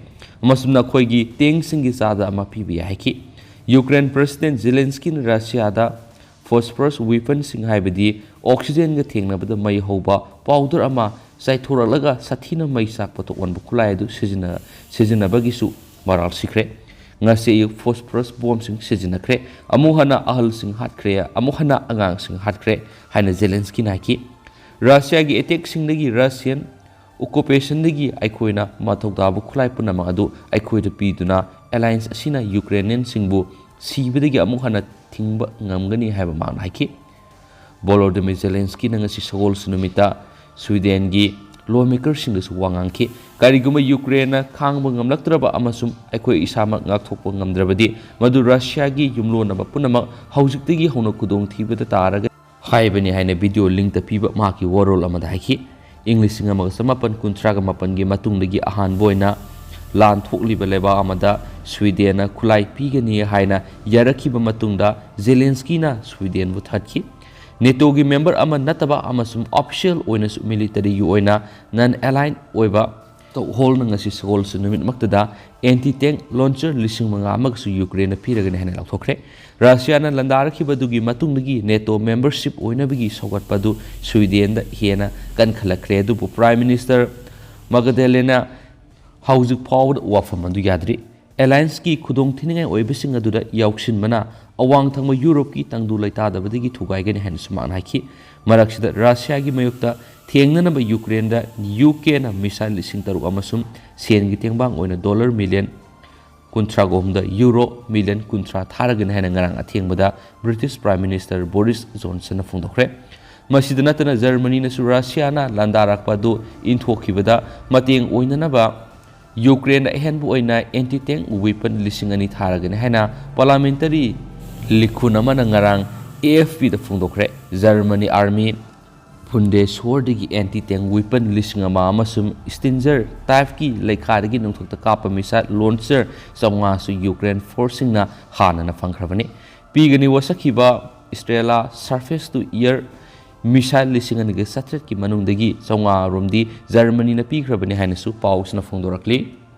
ꯑꯃꯁꯨꯡ ꯅꯈꯣꯏꯒꯤ ꯇꯦꯡꯁꯤꯡꯒꯤ ꯆꯥꯗ ꯑꯃ ꯄꯤꯕ ꯌꯥꯏ" ꯍꯥꯏꯈꯤ꯫ ꯌꯨꯀ꯭ꯔꯦꯟ ꯄ꯭ꯔꯁꯤꯗꯦꯟ ꯖꯦꯂꯦꯟꯁꯀꯤꯅ ꯔꯁꯤꯌꯥꯗ ꯐꯣꯁꯐꯔꯁ ꯋꯤꯄꯟꯁꯤꯡ, ꯍꯥꯏꯕꯗꯤ ꯑꯣꯛꯁꯤꯖꯦꯟꯒ ꯊꯦꯡꯅꯕꯗ ꯃꯩ ꯍꯧꯕ ꯄꯥꯎꯗꯔ ꯑꯃ ꯆꯥꯏꯊꯣꯔꯛꯂꯒ ꯁꯥꯊꯤꯅ ꯃꯩ ꯆꯥꯛꯄ ꯊꯣꯛꯍꯟꯕ ꯈꯨꯠꯂꯥꯏ ꯑꯗꯨ ꯁꯤꯖꯤꯟꯅ-, ꯁꯤꯖꯤꯟꯅꯕꯒꯤꯁꯨ ꯃꯔꯥꯜ ꯁꯤꯈ꯭ꯔꯦ꯫ "ꯉꯁꯤ ꯑꯌꯨꯛ ꯐꯣꯁꯐꯔꯁ ꯕꯣꯝꯁꯤꯡ ꯁꯤꯖꯤꯟꯅꯈ꯭ꯔꯦ, ꯑꯃꯨꯛ ꯍꯟꯅ ꯑꯍꯜꯁꯤꯡ ꯍꯥꯠꯈ꯭ꯔꯦ, ꯑꯃꯨꯛ ꯍꯟꯅ ꯑꯉꯥꯡꯁꯤꯡ ꯍꯥꯠꯈ꯭ꯔꯦ" ꯍꯥꯏꯅ ꯖꯦꯂꯦꯟꯁꯀꯤꯅ ꯍꯥꯏꯈꯤ꯫ ꯔꯁꯤꯌꯥꯒꯤ ꯑꯦꯇꯦꯛꯁꯤꯡꯗꯒꯤ, ꯔꯁꯤꯌꯥꯟ ꯑꯣꯀꯨꯄꯦꯁꯟꯗꯒꯤ ꯑꯩꯈꯣꯏꯅ ꯃꯊꯧ ꯇꯥꯕ ꯈꯨꯠꯂꯥꯏ ꯄꯨꯝꯅꯃꯛ ꯑꯗꯨ ꯑꯩꯈꯣꯏꯗ ꯄꯤꯗꯨꯅ, ꯑꯦꯂꯥꯏꯟꯁ ꯑꯁꯤꯅ ꯌꯨꯀ꯭ꯔꯦꯅꯤꯌꯟꯁꯤꯡꯕꯨ ꯁꯤꯕꯗꯒꯤ ꯑꯃꯨꯛ ꯍꯟꯅ ꯊꯤꯡꯕ ꯉꯝꯒꯅꯤ ꯍꯥꯏꯕ ꯃꯍꯥꯛꯅ ꯍꯥꯏꯈꯤ꯫ ꯚꯣꯂꯣꯗꯤꯃꯤꯔ ꯖꯦꯂꯦꯟꯁꯀꯤꯅ ꯉꯁꯤ ꯁꯒꯣꯜꯁꯦꯟ ꯅꯨꯃꯤꯠꯇ ꯁ꯭ꯋꯤꯗꯦꯟꯒꯤ ꯂꯣ ꯃꯦꯀꯔꯁꯤꯡꯗꯁꯨ ꯋꯥ ꯉꯥꯡꯈꯤ꯫ ꯀꯔꯤꯒꯨꯝꯕ ꯌꯨꯀ꯭ꯔꯦꯟꯅ ꯈꯥꯡꯕ ꯉꯝꯂꯛꯇ꯭ꯔꯕ ꯑꯃꯁꯨꯡ ꯑꯩꯈꯣꯏ ꯏꯁꯥꯃꯛ ꯉꯥꯛꯊꯣꯛꯄ ꯉꯝꯗ꯭ꯔꯕꯗꯤ, ꯃꯗꯨ ꯔꯁꯤꯌꯥꯒꯤ ꯌꯨꯝꯂꯣꯟꯅꯕ ꯄꯨꯝꯅꯃꯛ ꯍꯧꯖꯤꯛꯇꯒꯤ ꯍꯧꯅ ꯈꯨꯗꯣꯡꯊꯤꯕꯗ ꯇꯥꯔꯒꯅꯤ ꯍꯥꯏꯕꯅꯤ ꯍꯥꯏꯅ ꯚꯤꯗꯤꯑꯣ ꯂꯤꯡꯇ ꯄꯤꯕ ꯃꯍꯥꯛꯀꯤ ꯋꯥꯔꯣꯜ ꯑꯃꯗ ꯍꯥꯏꯈꯤ꯫ ꯏꯪ ꯂꯤꯁꯤꯡ ꯑꯃꯒ ꯆꯃꯥꯄꯟ ꯀꯨꯟꯊ꯭ꯔꯥꯒ ꯃꯥꯄꯟꯒꯤ ꯃꯇꯨꯡꯗꯒꯤ ꯑꯍꯥꯟꯕ ꯑꯣꯏꯅ ꯂꯥꯟ ꯊꯣꯛꯂꯤꯕ ꯂꯩꯕꯥꯛ ꯑꯃꯗ ꯁ꯭ꯋꯤꯗꯦꯟꯅ ꯈꯨꯠꯂꯥꯏ ꯄꯤꯒꯅꯤ ꯍꯥꯏꯅ ꯌꯥꯔꯛꯈꯤꯕ ꯃꯇꯨꯡꯗ ꯖꯦꯂꯦꯟꯁꯀꯤꯅ ꯁ꯭ꯋꯤꯗꯦꯟꯕꯨ ꯊꯠꯈꯤ꯫ ꯅꯦꯇꯣꯒꯤ ꯃꯦꯝꯕꯔ ꯑꯃ ꯅꯠꯇꯕ ꯑꯃꯁꯨꯡ ꯑꯣꯐꯤꯁꯤꯌꯦꯜ ꯑꯣꯏꯅꯁꯨ ꯃꯤꯂꯤꯇꯔꯤꯒꯤ ꯑꯣꯏꯅ ꯅꯟ ꯑꯦꯂꯥꯏꯟ ꯑꯣꯏꯕ ꯁ꯭ꯇꯣꯛꯍꯣꯜꯝꯅ ꯉꯁꯤ ꯁꯒꯣꯜꯁꯦꯟ ꯅꯨꯃꯤꯠꯃꯛꯇꯗ ꯑꯦꯟꯇꯤ ꯇꯦꯡ ꯂꯣꯟꯆꯔ ꯂꯤꯁꯤꯡ ꯃꯉꯥ ꯑꯃꯒꯁꯨ ꯌꯨꯀ꯭ꯔꯦꯟꯗ ꯄꯤꯔꯒꯅꯤ ꯍꯥꯏꯅ ꯂꯥꯎꯊꯣꯛꯈ꯭ꯔꯦ꯫ ꯔꯁꯤꯌꯥꯅ ꯂꯥꯟꯗꯥꯔꯛꯈꯤꯕꯗꯨꯒꯤ ꯃꯇꯨꯡꯗꯒꯤ ꯅꯦꯇꯣ ꯃꯦꯝꯕꯔꯁꯤꯞ ꯑꯣꯏꯅꯕꯒꯤ ꯁꯧꯒꯠꯄ ꯑꯗꯨ ꯁ꯭ꯋꯤꯗꯦꯟꯗ ꯍꯦꯟꯅ ꯀꯟꯈꯠꯂꯛꯈ꯭ꯔꯦ꯫ ꯑꯗꯨꯕꯨ ꯄ꯭ꯔꯥꯏꯝ ꯃꯤꯅꯤꯁꯇꯔ ꯃꯒꯗꯦꯂꯦꯅ ꯍꯧꯖꯤꯛ ꯐꯥꯎꯕꯗ ꯋꯥꯐꯝ ꯑꯗꯨ ꯌꯥꯗ꯭ꯔꯤ꯫ ꯑꯦꯂꯥꯌꯟꯁꯀꯤ ꯈꯨꯗꯣꯡꯊꯤꯅꯤꯡꯉꯥꯏ ꯑꯣꯏꯕꯁꯤꯡ ꯑꯗꯨꯗ ꯌꯥꯎꯁꯤꯟꯕꯅ ꯑꯋꯥꯡ ꯊꯪꯕ ꯌꯨꯔꯣꯞꯀꯤ ꯇꯪꯗꯨ ꯂꯩꯇꯥꯗꯕꯗꯒꯤ ꯊꯨꯒꯥꯏꯒꯅꯤ ꯍꯥꯏꯅꯁꯨ ꯃꯍꯥꯛꯅ ꯍꯥꯏꯈꯤ꯫ ꯃꯔꯛꯁꯤꯗ ꯔꯁꯤꯌꯥꯒꯤ ꯃꯥꯌꯣꯛꯇ ꯊꯦꯡꯅꯅꯕ ꯌꯨꯀ꯭ꯔꯦꯟꯗ ꯌꯨ ꯀꯦꯅ ꯃꯤꯁꯥꯏꯜ ꯂꯤꯁꯤꯡ ꯇꯔꯨꯛ ꯑꯃꯁꯨꯡ ꯁꯦꯟꯒꯤ ꯇꯦꯡꯕꯥꯡ ꯑꯣꯏꯅ ꯗꯣꯂꯔ ꯃꯤꯂꯤꯌꯟ ꯀꯨꯟꯊ꯭ꯔꯥꯒ ꯑꯍꯨꯝꯗ ꯌꯨꯔꯣ ꯃꯤꯂꯤꯌꯟ ꯀꯨꯟꯊ꯭ꯔꯥ ꯊꯥꯔꯒꯅꯤ ꯍꯥꯏꯅ ꯉꯔꯥꯡ ꯑꯊꯦꯡꯕꯗ ꯕ꯭ꯔꯤꯇꯤꯁ ꯄ꯭ꯔꯥꯏꯝ ꯃꯤꯅꯤꯁꯇꯔ ꯕꯣꯔꯤꯁ ꯖꯣꯟꯁꯟꯅ ꯐꯣꯡꯗꯣꯛꯈ꯭ꯔꯦ꯫ ꯃꯁꯤꯗ ꯅꯠꯇꯅ ꯖꯔꯃꯅꯤꯅꯁꯨ ꯔꯁꯤꯌꯥꯅ ꯂꯥꯟꯗꯥꯔꯛꯄ ꯑꯗꯨ ꯏꯟꯊꯣꯛꯈꯤꯕꯗ ꯃꯇꯦꯡ ꯑꯣꯏꯅꯅꯕ ꯌꯨꯀ꯭ꯔꯦꯟꯗ ꯑꯍꯦꯟꯕ ꯑꯣꯏꯅ ꯑꯦꯟꯇꯤ ꯇꯦꯡ ꯋꯤꯄꯟ ꯂꯤꯁꯤꯡ ꯑꯅꯤ ꯊꯥꯔꯒꯅꯤ ꯍꯥꯏꯅ ꯄꯥꯔꯂꯥꯃꯦꯟꯇꯔꯤ ꯂꯤꯈꯨꯟ ꯑꯃꯅ ꯉꯔꯥꯡ ꯑꯦ ꯑꯦꯐ ꯄꯤꯗ ꯐꯣꯡꯗꯣꯛꯈ꯭ꯔꯦ꯫ ꯖꯔꯃꯅꯤ ꯑꯥꯔꯃꯤ ꯐꯨꯟꯗꯦꯁꯣꯔꯗꯒꯤ ꯑꯦꯟꯇꯤ ꯇꯦꯡ ꯋꯤꯄꯟ ꯂꯤꯁꯤꯡ ꯑꯃ ꯑꯃꯁꯨꯡ ꯁ꯭ꯇꯤꯟꯖꯔ ꯇꯥꯏꯞꯀꯤ ꯂꯩꯈꯥꯗꯒꯤ ꯅꯣꯡꯊꯛꯇ ꯀꯥꯞꯄ ꯃꯤꯁꯥꯏꯜ ꯂꯣꯟꯆꯔ ꯆꯥꯝꯃꯉꯥꯁꯨ ꯌꯨꯀ꯭ꯔꯦꯟ ꯐꯣꯔꯁꯁꯤꯡꯅ ꯍꯥꯟꯅꯅ ꯐꯪꯈ꯭ꯔꯕꯅꯤ꯫ ꯄꯤꯒꯅꯤ ꯋꯥꯁꯛꯈꯤꯕ ꯏꯁꯇ꯭ꯔꯦꯂꯥ ꯁꯔꯐꯦꯁ ꯇꯨ ꯏꯌꯔ ꯃꯤꯁꯥꯏꯜ ꯂꯤꯁꯤꯡ ꯑꯅꯤꯒ ꯆꯥꯇ꯭ꯔꯦꯠꯀꯤ ꯃꯅꯨꯡꯗꯒꯤ ꯆꯥꯝꯃꯉꯥ ꯔꯣꯝꯗꯤ ꯖꯔꯃꯅꯤꯅ ꯄꯤꯈ꯭ꯔꯕꯅꯤ ꯍꯥꯏꯅꯁꯨ ꯄꯥꯎꯁꯤꯅ ꯐꯣꯡꯗꯣꯔꯛꯂꯤ꯫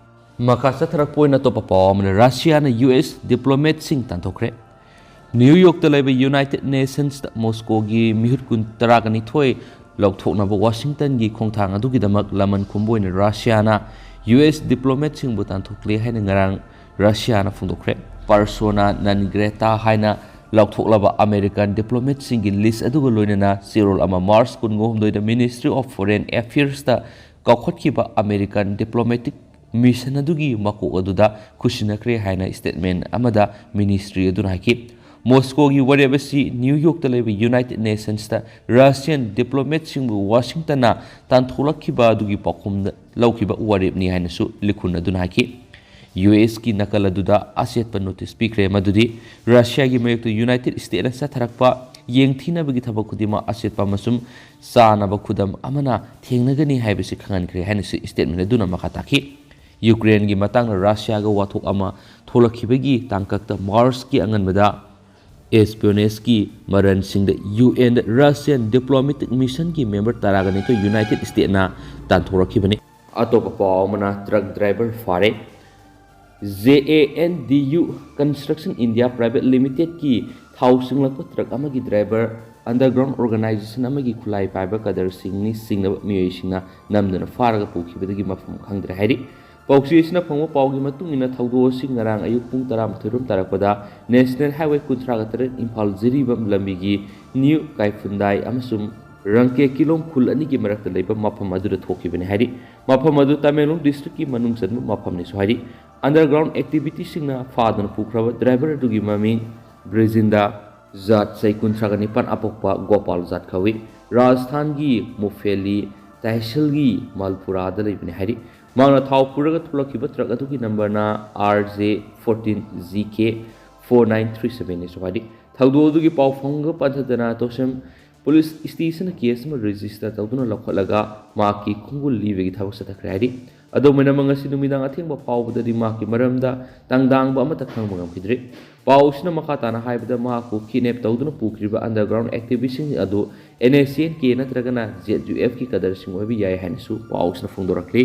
ꯃꯈꯥ ꯆꯠꯊꯔꯛꯄ ꯑꯣꯏꯅ ꯑꯇꯣꯞꯄ ꯄꯥꯎ ꯑꯃꯅ, ꯔꯁꯤꯌꯥꯅ ꯌꯨ ꯑꯦꯁ ꯗꯤꯄ꯭ꯂꯣꯃꯦꯠꯁꯤꯡ ꯇꯥꯟꯊꯣꯛꯈ꯭ꯔꯦ꯫ ꯅ꯭ꯌꯨ ꯌꯣꯔꯛꯇ ꯂꯩꯕ ꯌꯨꯅꯥꯏꯇꯦꯗ ꯅꯦꯁꯟꯁꯇ ꯃꯣꯁꯀꯣꯒꯤ ꯃꯤꯍꯨꯠ ꯀꯨꯟ, ꯇꯔꯥꯒ ꯅꯤꯊꯣꯏ ꯂꯧꯊꯣꯛꯅꯕ ꯋꯥꯁꯤꯡꯇꯟꯒꯤ ꯈꯣꯡꯊꯥꯡ ꯑꯗꯨꯒꯤꯗꯃꯛ ꯂꯃꯟ ꯈꯨꯝꯕ ꯑꯣꯏꯅ ꯔꯁꯤꯌꯥꯅ ꯌꯨ ꯑꯦꯁ ꯗꯤꯄ꯭ꯂꯣꯃꯦꯠꯁꯤꯡꯕꯨ ꯇꯥꯟꯊꯣꯛꯂꯦ ꯍꯥꯏꯅ ꯉꯔꯥꯡ ꯔꯁꯤꯌꯥꯅ ꯐꯣꯡꯗꯣꯛꯈ꯭ꯔꯦ꯫ ꯄꯔꯁꯣꯅꯥ ꯅꯟ ꯒ꯭ꯔꯦꯇꯥ ꯍꯥꯏꯅ ꯂꯥꯎꯊꯣꯛꯂꯕ ꯑꯃꯦꯔꯤꯀꯥꯟ ꯗꯤꯄ꯭ꯂꯣꯃꯦꯠꯁꯤꯡꯒꯤ ꯂꯤꯁ ꯑꯗꯨꯒ ꯂꯣꯏꯅꯅ ꯆꯦꯔꯣꯜ ꯑꯃ ꯃꯥꯔꯆ ꯀꯨꯟꯍꯨꯝꯗꯣꯏꯗ ꯃꯤꯅꯤꯁꯇ꯭ꯔꯤ ꯑꯣꯐ ꯐꯣꯔꯦꯟ ꯑꯦꯐꯤꯌꯔꯁꯇ ꯀꯥꯎꯈꯠꯈꯤꯕ ꯑꯃꯦꯔꯤꯀꯥꯟ ꯗꯤꯄ꯭ꯂꯣꯃꯦꯇꯤꯛ ꯃꯤꯁꯟ ꯑꯗꯨꯒꯤ ꯃꯀꯣꯛ ꯑꯗꯨꯗ ꯈꯨꯠꯁꯤꯟꯅꯈ꯭ꯔꯦ ꯍꯥꯏꯅ ꯁ꯭ꯇꯦꯠꯃꯦꯟ ꯑꯃꯗ ꯃꯤꯅꯤꯁꯇ꯭ꯔꯤ ꯑꯗꯨꯅ ꯍꯥꯏꯈꯤ꯫ ꯃꯣꯁꯀꯣꯒꯤ ꯋꯥꯔꯦꯞ ꯑꯁꯤ ꯅ꯭ꯌꯨ ꯌꯣꯔꯛꯇ ꯂꯩꯕ ꯌꯨꯅꯥꯏꯇꯦꯗ ꯅꯦꯁꯟꯁꯇ ꯔꯁꯤꯌꯟ ꯗꯤꯄ꯭ꯂꯣꯃꯦꯠꯁꯤꯡꯕꯨ ꯋꯥꯁꯤꯡꯇꯟꯅ ꯇꯥꯟꯊꯣꯛꯂꯛꯈꯤꯕ ꯑꯗꯨꯒꯤ ꯄꯥꯎꯈꯨꯝꯗ ꯂꯧꯈꯤꯕ ꯋꯥꯔꯦꯞꯅꯤ ꯍꯥꯏꯅꯁꯨ ꯂꯤꯈꯨꯟ ꯑꯗꯨꯅ ꯍꯥꯏꯈꯤ꯫ ꯌꯨ ꯑꯦꯁꯀꯤ ꯅꯥꯀꯜ ꯑꯗꯨꯗ ꯑꯆꯦꯠꯄ ꯅꯣꯇꯤꯁ ꯄꯤꯈ꯭ꯔꯦ, ꯃꯗꯨꯗꯤ ꯔꯁꯤꯌꯥꯒꯤ ꯃꯥꯌꯣꯛꯇ ꯌꯨꯅꯥꯏꯇꯦꯗ ꯁ꯭ꯇꯦꯠꯅ ꯆꯠꯊꯔꯛꯄ ꯌꯦꯡꯊꯤꯅꯕꯒꯤ ꯊꯕꯛ ꯈꯨꯗꯤꯡꯃꯛ ꯑꯆꯦꯠꯄ ꯑꯃꯁꯨꯡ ꯆꯥꯅꯕ ꯈꯨꯗꯝ ꯑꯃꯅ ꯊꯦꯡꯅꯒꯅꯤ ꯍꯥꯏꯕꯁꯤ ꯈꯪꯍꯟꯈ꯭ꯔꯦ ꯍꯥꯏꯅꯁꯨ ꯁ꯭ꯇꯦꯠꯃꯦꯟ ꯑꯗꯨꯅ ꯃꯈꯥ ꯇꯥꯈꯤ꯫ ꯌꯨꯀ꯭ꯔꯦꯟꯒꯤ ꯃꯇꯥꯡꯗ ꯔꯁꯤꯌꯥꯒ ꯋꯥꯊꯣꯛ ꯑꯃ ꯊꯣꯛꯂꯛꯈꯤꯕꯒꯤ ꯇꯥꯡꯀꯛꯇ ꯃꯥꯔꯆꯀꯤ ꯑꯉꯟꯕꯗ ꯑꯦꯁꯄꯤꯌꯣꯅꯦꯖꯀꯤ ꯃꯔꯟꯁꯤꯡꯗ ꯌꯨ ꯑꯦꯟꯗ ꯔꯁꯤꯌꯟ ꯗꯤꯄ꯭ꯂꯣꯃꯦꯇꯤꯛ ꯃꯤꯁꯟꯒꯤ ꯃꯦꯝꯕꯔ ꯇꯔꯥꯒ ꯅꯤꯊꯣꯏ ꯌꯨꯅꯥꯏꯇꯦꯗ ꯁ꯭ꯇꯦꯠꯅ ꯇꯥꯟꯊꯣꯔꯛꯈꯤꯕꯅꯤ꯫ ꯑꯇꯣꯞꯄ ꯄꯥꯎ ꯑꯃꯅ, ꯇ꯭ꯔꯛ ꯗ꯭ꯔꯥꯏꯚꯔ ꯐꯥꯔꯦ꯫ J A N D U construction India private ꯂꯤꯃꯤꯇꯦꯗꯀꯤ ꯊꯥꯎ ꯁꯤꯡꯂꯛꯄ ꯇ꯭ꯔꯛ ꯑꯃꯒꯤ ꯗ꯭ꯔꯥꯏꯚꯔ ꯑꯟꯗꯔꯒ꯭ꯔꯥꯎꯟ ꯑꯣꯔꯒꯅꯥꯏꯖꯦꯁꯟ ꯑꯃꯒꯤ ꯈꯨꯠꯂꯥꯏ ꯄꯥꯏꯕ ꯀꯗꯔꯁꯤꯡꯅꯤ ꯆꯤꯡꯅꯕ ꯃꯤꯑꯣꯏꯁꯤꯡꯅ ꯅꯝꯗꯨꯅ ꯐꯥꯔꯒ ꯄꯨꯈꯤꯕꯗꯒꯤ ꯃꯐꯝ ꯈꯪꯗ꯭ꯔꯦ ꯍꯥꯏꯔꯤ꯫ ꯄꯥꯎꯆꯦ ꯑꯁꯤꯅ ꯐꯪꯕ ꯄꯥꯎꯒꯤ ꯃꯇꯨꯡ ꯏꯟꯅ, ꯊꯧꯗꯣꯛ ꯑꯁꯤ ꯉꯔꯥꯡ ꯑꯌꯨꯛ ꯄꯨꯡ ꯇꯔꯥꯃꯥꯊꯣꯏ ꯔꯣꯝ ꯇꯥꯔꯛꯄꯗ ꯅꯦꯁꯅꯦꯜ ꯍꯥꯏꯋꯦ ꯀꯨꯟꯊ꯭ꯔꯥꯒ ꯇꯔꯦꯠ ꯏꯝꯐꯥꯜ ꯖꯤꯔꯤꯕꯥꯝ ꯂꯝꯕꯤꯒꯤ ꯅ꯭ꯌꯨ ꯀꯥꯏꯐꯨꯟꯗꯥꯏ ꯑꯃꯁꯨꯡ ꯔꯪꯀꯦ ꯀꯤꯂꯣꯡ ꯈꯨꯜ ꯑꯅꯤꯒꯤ ꯃꯔꯛꯇ ꯂꯩꯕ ꯃꯐꯝ ꯑꯗꯨꯗ ꯊꯣꯛꯈꯤꯕꯅꯤ ꯍꯥꯏꯔꯤ꯫ ꯃꯐꯝ ꯑꯗꯨ ꯇꯃꯦꯡꯂꯣꯡ ꯗꯤꯁꯇ꯭ꯔꯤꯛꯀꯤ ꯃꯅꯨꯡ ꯆꯟꯕ ꯃꯐꯝꯅꯤꯁꯨ ꯍꯥꯏꯔꯤ꯫ ꯑꯟꯗꯔꯒ꯭ꯔꯥꯎꯟ ꯑꯦꯛꯇꯤꯚꯤꯇꯤꯁꯤꯡꯅ ꯐꯥꯗꯨꯅ ꯄꯨꯈ꯭ꯔꯕ ꯗ꯭ꯔꯥꯏꯚꯔ ꯑꯗꯨꯒꯤ ꯃꯃꯤꯡ ꯕ꯭ꯔꯤꯖꯤꯟꯗꯥ, ꯖꯥꯠ ꯆꯍꯤ ꯀꯨꯟꯊ꯭ꯔꯥꯒ ꯅꯤꯄꯥꯟ, ꯑꯄꯣꯛꯄ ꯒꯣꯄꯥꯜ ꯖꯥꯠ ꯀꯧꯏ꯫ ꯔꯥꯖꯁꯊꯥꯟꯒꯤ ꯃꯨꯐꯦꯂꯤ ꯇꯥꯏꯁꯤꯜꯒꯤ ꯃꯥꯜꯄꯨꯔꯥꯗ ꯂꯩꯕꯅꯤ ꯍꯥꯏꯔꯤ꯫ ꯃꯍꯥꯛꯅ ꯊꯥꯎ ꯄꯨꯔꯒ ꯊꯣꯛꯂꯛꯈꯤꯕ ꯇ꯭ꯔꯛ ꯑꯗꯨꯒꯤ ꯅꯝꯕꯔꯅ R J fourteen G K four nine three ꯁꯕꯦꯟꯅꯤꯁꯨ ꯍꯥꯏꯔꯤ꯫ ꯊꯧꯗꯣꯛ ꯑꯗꯨꯒꯤ ꯄꯥꯎ ꯐꯪꯕꯒ ꯄꯟꯊꯗꯅ ꯇꯣꯁꯦꯝ ꯄꯨꯂꯤꯁ ꯁ꯭ꯇꯦꯁꯟꯗ ꯀꯦꯁ ꯑꯃ ꯔꯦꯖꯤꯁꯇꯔ ꯇꯧꯗꯨꯅ ꯂꯧꯈꯠꯂꯒ ꯃꯍꯥꯛꯀꯤ ꯈꯣꯡꯒꯨꯜ ꯂꯤꯕꯒꯤ ꯊꯕꯛ ꯆꯠꯊꯈ꯭ꯔꯦ ꯍꯥꯏꯔꯤ꯫ ꯑꯗꯨꯝ ꯑꯣꯏꯅꯃꯛ, ꯉꯁꯤ ꯅꯨꯃꯤꯗꯥꯡ ꯑꯊꯦꯡꯕ ꯐꯥꯎꯕꯗꯗꯤ ꯃꯍꯥꯛꯀꯤ ꯃꯔꯝꯗ ꯇꯪꯗꯥꯡꯕ ꯑꯃꯠꯇ ꯈꯪꯕ ꯉꯝꯈꯤꯗ꯭ꯔꯤ꯫ ꯄꯥꯎꯁꯤꯅ ꯃꯈꯥ ꯇꯥꯅ ꯍꯥꯏꯕꯗ, ꯃꯍꯥꯛꯄꯨ ꯀꯤꯗꯅꯦꯞ ꯇꯧꯗꯨꯅ ꯄꯨꯈ꯭ꯔꯤꯕ ꯑꯟꯗꯔꯒ꯭ꯔꯥꯎꯟ ꯑꯦꯛꯇꯤꯚꯤꯁꯁꯤꯡ ꯑꯗꯨ ꯑꯦꯟ ꯑꯦꯁ ꯁꯤ ꯑꯦꯟ ꯀꯦ ꯅꯠꯇ꯭ꯔꯒꯅ ꯖꯦꯠ ꯌꯨ ꯑꯦꯐꯀꯤ ꯀꯗꯔꯁꯤꯡ ꯑꯣꯏꯕ ꯌꯥꯏ ꯍꯥꯏꯅꯁꯨ ꯄꯥꯎꯁꯤꯅ ꯐꯣꯡꯗꯣꯔꯛꯂꯤ꯫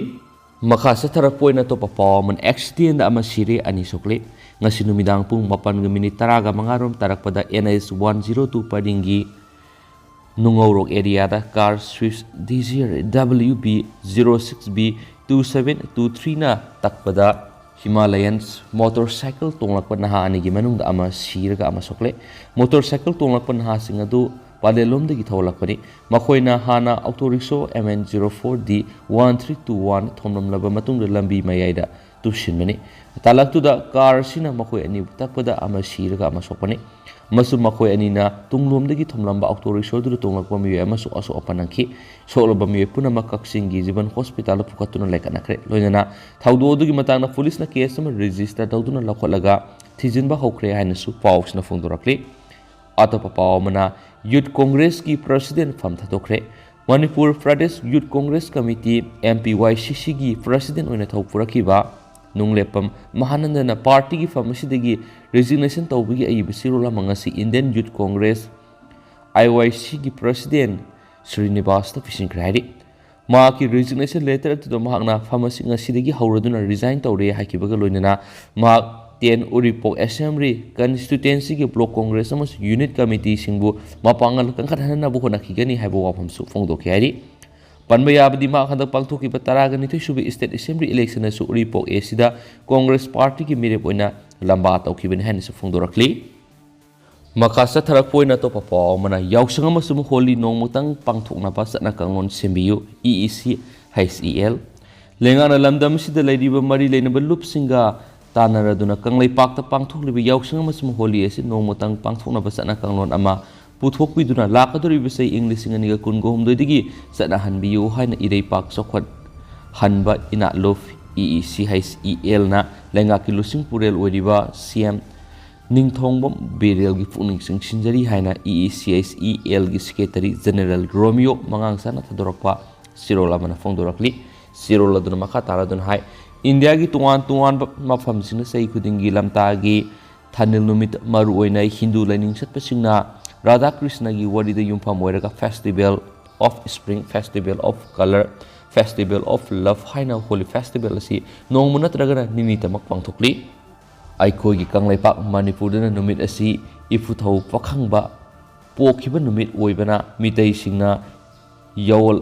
ꯃꯈꯥ ꯆꯠꯊꯔꯛꯄ ꯑꯣꯏꯅ ꯑꯇꯣꯞꯄ ꯄꯥꯎ ꯑꯃꯅ, ꯑꯦꯛꯁꯤꯗꯦꯟꯗ ꯑꯃ ꯁꯤꯔꯦ, ꯑꯅꯤ ꯁꯣꯛꯂꯦ꯫ ꯉꯁꯤ ꯅꯨꯃꯤꯗꯥꯡ ꯄꯨꯡ ꯃꯥꯄꯟꯒ ꯃꯤꯅꯤꯠ ꯇꯔꯥꯒ ꯃꯉꯥ ꯔꯣꯝ ꯇꯥꯔꯛꯄꯗ N H one zero two ꯄꯔꯤꯡꯒꯤ ꯅꯨꯡꯉꯧꯔꯣꯛ ꯑꯦꯔꯤꯌꯥꯗ car Swift Dzire W B zero six B two seven two ꯊ꯭ꯔꯤꯅ ꯇꯛꯄꯗ ꯍꯤꯃꯥꯂꯌꯟ ꯃꯣꯇꯣꯔ ꯁꯥꯏꯀꯜ ꯇꯣꯡꯂꯛꯄ ꯅꯍꯥ ꯑꯅꯤꯒꯤ ꯃꯅꯨꯡꯗ ꯑꯃ ꯁꯤꯔꯒ ꯑꯃ ꯁꯣꯛꯂꯦ꯫ ꯃꯣꯇꯣꯔ ꯁꯥꯏꯀꯜ ꯇꯣꯡꯂꯛꯄ ꯅꯍꯥꯁꯤꯡ ꯑꯗꯨ ꯄꯥꯂꯦꯜꯂꯣꯝꯗꯒꯤ ꯊꯧꯂꯛꯄꯅꯤ꯫ ꯃꯈꯣꯏꯅ ꯍꯥꯟꯅ auto rickshaw M N zero four D one three two one ꯊꯣꯝꯂꯝꯂꯕ ꯃꯇꯨꯡꯗ ꯂꯝꯕꯤ ꯃꯌꯥꯏꯗ ꯇꯨꯁꯤꯟꯕꯅꯤ꯫ ꯇꯥꯂꯛꯇꯨꯗ ꯀꯥꯔ ꯑꯁꯤꯅ ꯃꯈꯣꯏ ꯑꯅꯤꯕꯨ ꯇꯛꯄꯗ ꯑꯃ ꯁꯤꯔꯒ ꯑꯃ ꯁꯣꯛꯄꯅꯤ꯫ ꯑꯃꯁꯨꯡ ꯃꯈꯣꯏ ꯑꯅꯤꯅ ꯇꯨꯡꯂꯣꯝꯗꯒꯤ ꯊꯣꯝꯂꯝꯕ ꯑꯣꯛꯇꯣ ꯔꯤꯛꯁꯣꯗꯨꯗ ꯇꯣꯡꯂꯛꯄ ꯃꯤꯑꯣꯏ ꯑꯃꯁꯨ ꯑꯁꯣꯛ ꯑꯄꯟ ꯅꯪꯈꯤ꯫ ꯁꯣꯛꯂꯕ ꯃꯤꯑꯣꯏ ꯄꯨꯝꯅꯃꯛ ꯀꯛꯆꯤꯡꯒꯤ ꯖꯤꯕꯟ ꯍꯣꯁꯄꯤꯇꯥꯜꯗ ꯄꯨꯈꯠꯇꯨꯅ ꯂꯩꯈꯠꯅꯈ꯭ꯔꯦ꯫ ꯂꯣꯏꯅꯅ ꯊꯧꯗꯣꯛ ꯑꯗꯨꯒꯤ ꯃꯇꯥꯡꯗ ꯄꯨꯂꯤꯁꯅ ꯀꯦꯁ ꯑꯃ ꯔꯦꯖꯤꯁꯇꯔ ꯇꯧꯗꯨꯅ ꯂꯧꯈꯠꯂꯒ ꯊꯤꯖꯤꯟꯕ ꯍꯧꯈ꯭ꯔꯦ ꯍꯥꯏꯅꯁꯨ ꯄꯥꯎꯁꯤꯅ ꯐꯣꯡꯗꯣꯔꯛꯂꯤ꯫ ꯑꯇꯣꯞꯄ ꯄꯥꯎ ꯑꯃꯅ, ꯌꯨꯠ ꯀꯣꯡꯒ꯭ꯔꯦꯁꯀꯤ ꯄ꯭ꯔꯁꯤꯗꯦꯟ ꯐꯝ ꯊꯥꯗꯣꯛꯈ꯭ꯔꯦ꯫ ꯃꯅꯤꯄꯨꯔ ꯄ꯭ꯔꯗꯦꯁ ꯌꯨꯠ ꯀꯣꯡꯒ꯭ꯔꯦꯁ ꯀꯃꯤꯇꯤ, ꯑꯦꯝ ꯄꯤ ꯋꯥꯏ ꯁꯤ ꯁꯤꯒꯤ ꯄ꯭ꯔꯁꯤꯗꯦꯟ ꯑꯣꯏꯅ ꯊꯧ ꯄꯨꯔꯛꯈꯤꯕ ꯅꯨꯡꯂꯦꯞꯄꯝ ꯃꯍꯥꯅꯟꯗꯅ ꯄꯥꯔꯇꯤꯒꯤ ꯐꯝ ꯑꯁꯤꯗꯒꯤ ꯔꯤꯖꯤꯒꯅꯦꯁꯟ ꯇꯧꯕꯒꯤ ꯑꯏꯕ ꯆꯦꯔꯣꯜ ꯑꯃ ꯉꯁꯤ ꯏꯟꯗꯤꯌꯟ ꯌꯨꯠ ꯀꯣꯡꯒ꯭ꯔꯦꯁ, ꯑꯥꯏ ꯋꯥꯏ ꯁꯤꯒꯤ ꯄ꯭ꯔꯁꯤꯗꯦꯟ ꯁ꯭ꯔꯤꯅꯤꯕꯥꯁꯇ ꯄꯤꯁꯤꯟꯈ꯭ꯔꯦ ꯍꯥꯏꯔꯤ꯫ ꯃꯍꯥꯛꯀꯤ ꯔꯤꯖꯤꯒꯅꯦꯁꯟ ꯂꯦꯇꯔ ꯑꯗꯨꯗ ꯃꯍꯥꯛꯅ ꯐꯝ ꯑꯁꯤ ꯉꯁꯤꯗꯒꯤ ꯍꯧꯔꯗꯨꯅ ꯔꯤꯖꯥꯏꯟ ꯇꯧꯔꯦ ꯍꯥꯏꯈꯤꯕꯒ ꯂꯣꯏꯅꯅ ꯃꯍꯥꯛ ꯇꯦꯟ ꯎꯔꯤꯄꯣꯛ ꯑꯦꯁꯦꯝꯕ꯭ꯂꯤ ꯀꯟꯁꯇꯤꯇ꯭ꯌꯨꯇꯦꯟꯁꯤꯒꯤ ꯕ꯭ꯂꯣꯛ ꯀꯣꯡꯒ꯭ꯔꯦꯁ ꯑꯃꯁꯨꯡ ꯌꯨꯅꯤꯠ ꯀꯃꯤꯇꯤꯁꯤꯡꯕꯨ ꯃꯄꯥꯡꯒꯜ ꯀꯟꯈꯠꯍꯟꯅꯕ ꯍꯣꯠꯅꯈꯤꯒꯅꯤ ꯍꯥꯏꯕ ꯋꯥꯐꯝꯁꯨ ꯐꯣꯡꯗꯣꯛꯈꯤ ꯍꯥꯏꯔꯤ꯫ ꯄꯟꯕ ꯌꯥꯕꯗꯤ ꯃꯍꯥꯛ ꯍꯟꯗꯛ ꯄꯥꯡꯊꯣꯛꯈꯤꯕ ꯇꯔꯥꯒ ꯅꯤꯊꯣꯏ ꯁꯨꯕ ꯏꯁꯇꯦꯠ ꯑꯦꯁꯦꯝꯕ꯭ꯂꯤ ꯏꯂꯦꯛꯁꯟꯗꯁꯨ ꯎꯔꯤꯄꯣꯛ ꯑꯦꯁꯤꯗ ꯀꯣꯡꯒ꯭ꯔꯦꯁ ꯄꯥꯔꯇꯤꯒꯤ ꯃꯤꯔꯦꯞ ꯑꯣꯏꯅ ꯂꯝꯕꯥ ꯇꯧꯈꯤꯕꯅꯤ ꯍꯥꯏꯅꯁꯨ ꯐꯣꯡꯗꯣꯔꯛꯂꯤ꯫ ꯃꯈꯥ ꯆꯠꯊꯔꯛꯄ ꯑꯣꯏꯅ ꯑꯇꯣꯞꯄ ꯄꯥꯎ ꯑꯃꯅ, ꯌꯥꯎꯁꯪ ꯑꯃꯁꯨꯡ ꯍꯣꯂꯤ ꯅꯣꯡꯃꯇꯪ ꯄꯥꯡꯊꯣꯛꯅꯕ ꯆꯠꯅ ꯀꯥꯡꯂꯣꯟ ꯁꯦꯝꯕꯤꯌꯨ, E E C H E L. ꯂꯩꯉꯥꯛꯅ ꯂꯝꯗꯝ ꯑꯁꯤꯗ ꯂꯩꯔꯤꯕ ꯃꯔꯤ ꯂꯩꯅꯕ ꯂꯨꯞꯁꯤꯡꯒ ꯇꯥꯟꯅꯔꯗꯨꯅ ꯀꯪꯂꯩꯄꯥꯛꯇ ꯄꯥꯡꯊꯣꯛꯂꯤꯕ ꯌꯥꯎꯁꯪ ꯑꯃꯁꯨꯡ ꯍꯣꯂꯤ ꯑꯁꯤ ꯅꯣꯡꯃꯇꯪ ꯄꯥꯡꯊꯣꯛꯅꯕ ꯆꯠꯅ ꯀꯥꯡꯂꯣꯟ ꯑꯃ ꯄꯨꯊꯣꯛꯄꯤꯗꯨꯅ ꯂꯥꯛꯀꯗꯧꯔꯤꯕ ꯆꯍꯤ ꯏꯪ ꯂꯤꯁꯤꯡ ꯑꯅꯤꯒ ꯀꯨꯟꯒ ꯍꯨꯝꯗꯣꯏꯗꯒꯤ ꯆꯠꯅꯍꯟꯕꯤꯌꯨ ꯍꯥꯏꯅ ꯏꯔꯩꯄꯥꯛ ꯆꯥꯎꯈꯠꯍꯟꯕ ꯏꯅꯥꯠꯂꯨꯞ, E E C H E ꯑꯦꯜꯅ ꯂꯩꯉꯥꯛꯀꯤ ꯂꯨꯆꯤꯡ ꯄꯨꯔꯦꯜ ꯑꯣꯏꯔꯤꯕ ꯁꯤ ꯑꯦꯝ ꯅꯤꯡꯊꯧꯕꯝ ꯕꯤꯔꯦꯜꯒꯤ ꯄꯨꯛꯅꯤꯡ ꯆꯤꯡꯁꯤꯟꯖꯔꯤ ꯍꯥꯏꯅ E E C H E ꯑꯦꯜꯒꯤ ꯁꯦꯀ꯭ꯔꯦꯇꯔꯤ ꯖꯦꯅꯦꯔꯦꯜ ꯔꯣꯃꯤꯌꯣ ꯃꯉꯥꯡꯁꯥꯅ ꯊꯥꯗꯣꯔꯛꯄ ꯆꯦꯔꯣꯜ ꯑꯃꯅ ꯐꯣꯡꯗꯣꯔꯛꯂꯤ꯫ ꯆꯦꯔꯣꯜ ꯑꯗꯨꯅ ꯃꯈꯥ ꯇꯥꯔꯗꯨꯅ ꯍꯥꯏ, ꯏꯟꯗꯤꯌꯥꯒꯤ ꯇꯣꯉꯥꯟ ꯇꯣꯉꯥꯟꯕ ꯃꯐꯝꯁꯤꯡꯗ ꯆꯍꯤ ꯈꯨꯗꯤꯡꯒꯤ ꯂꯝꯇꯥꯒꯤ ꯊꯥꯅꯤꯜ ꯅꯨꯃꯤꯠ, ꯃꯔꯨꯑꯣꯏꯅ ꯍꯤꯟꯗꯨ ꯂꯥꯏꯅꯤꯡ ꯆꯠꯄꯁꯤꯡꯅ ꯔꯥꯙꯥ ꯀ꯭ꯔꯤꯁꯅꯒꯤ ꯋꯥꯔꯤꯗ ꯌꯨꯝꯐꯝ ꯑꯣꯏꯔꯒ Festival of Spring, Festival of Color, Festival of Love ꯍꯥꯏꯅ ꯍꯣꯂꯤ ꯐꯦꯁꯇꯤꯚꯦꯜ ꯑꯁꯤ ꯅꯣꯡꯃ ꯅꯠꯇ꯭ꯔꯒꯅ ꯅꯤꯅꯤꯇꯃꯛ ꯄꯥꯡꯊꯣꯛꯂꯤ꯫ ꯑꯩꯈꯣꯏꯒꯤ ꯀꯪꯂꯩꯄꯥꯛ ꯃꯅꯤꯄꯨꯔꯗꯅ ꯅꯨꯃꯤꯠ ꯑꯁꯤ ꯏꯄꯨꯊꯧ ꯄꯥꯈꯪꯕ ꯄꯣꯛꯈꯤꯕ ꯅꯨꯃꯤꯠ ꯑꯣꯏꯕꯅ ꯃꯤꯇꯩꯁꯤꯡꯅ ꯌꯥꯑꯣꯜ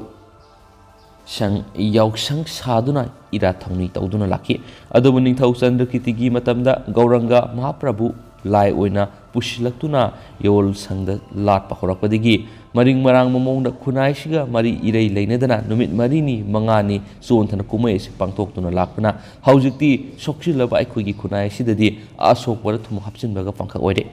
ꯁꯪ, ꯌꯥꯎꯁꯪ ꯁꯥꯗꯨꯅ ꯏꯔꯥꯠ ꯊꯧꯅꯤ ꯇꯧꯗꯨꯅ ꯂꯥꯛꯈꯤ꯫ ꯑꯗꯨꯕꯨ ꯅꯤꯡꯊꯧ ꯆꯟꯗ꯭ꯔꯀꯤꯇꯤꯒꯤ ꯃꯇꯝꯗ ꯒꯧꯔꯪꯒ ꯃꯍꯥꯄ꯭ꯔꯚꯨ ꯂꯥꯏ ꯑꯣꯏꯅ ꯄꯨꯁꯤꯜꯂꯛꯇꯨꯅ ꯌꯥꯑꯣꯜ ꯁꯪꯗ ꯂꯥꯠꯄ ꯍꯧꯔꯛꯄꯗꯒꯤ ꯃꯔꯤꯡ ꯃꯔꯥꯡꯕ ꯃꯑꯣꯡꯗ ꯈꯨꯟꯅꯥꯏꯁꯤꯒ ꯃꯔꯤ ꯏꯔꯩ ꯂꯩꯅꯗꯅ ꯅꯨꯃꯤꯠ ꯃꯔꯤꯅꯤ ꯃꯉꯥꯅꯤ ꯆꯣꯟꯊꯅ ꯀꯨꯝꯍꯩ ꯑꯁꯤ ꯄꯥꯡꯊꯣꯛꯇꯨꯅ ꯂꯥꯛꯄꯅ ꯍꯧꯖꯤꯛꯇꯤ ꯁꯣꯛꯆꯤꯜꯂꯕ ꯑꯩꯈꯣꯏꯒꯤ ꯈꯨꯟꯅꯥꯏ ꯑꯁꯤꯗꯗꯤ ꯑꯁꯣꯛꯄꯗ ꯊꯨꯝ ꯍꯥꯞꯆꯤꯟꯕꯒ ꯄꯥꯡꯈꯛ ꯑꯣꯏꯔꯦ꯫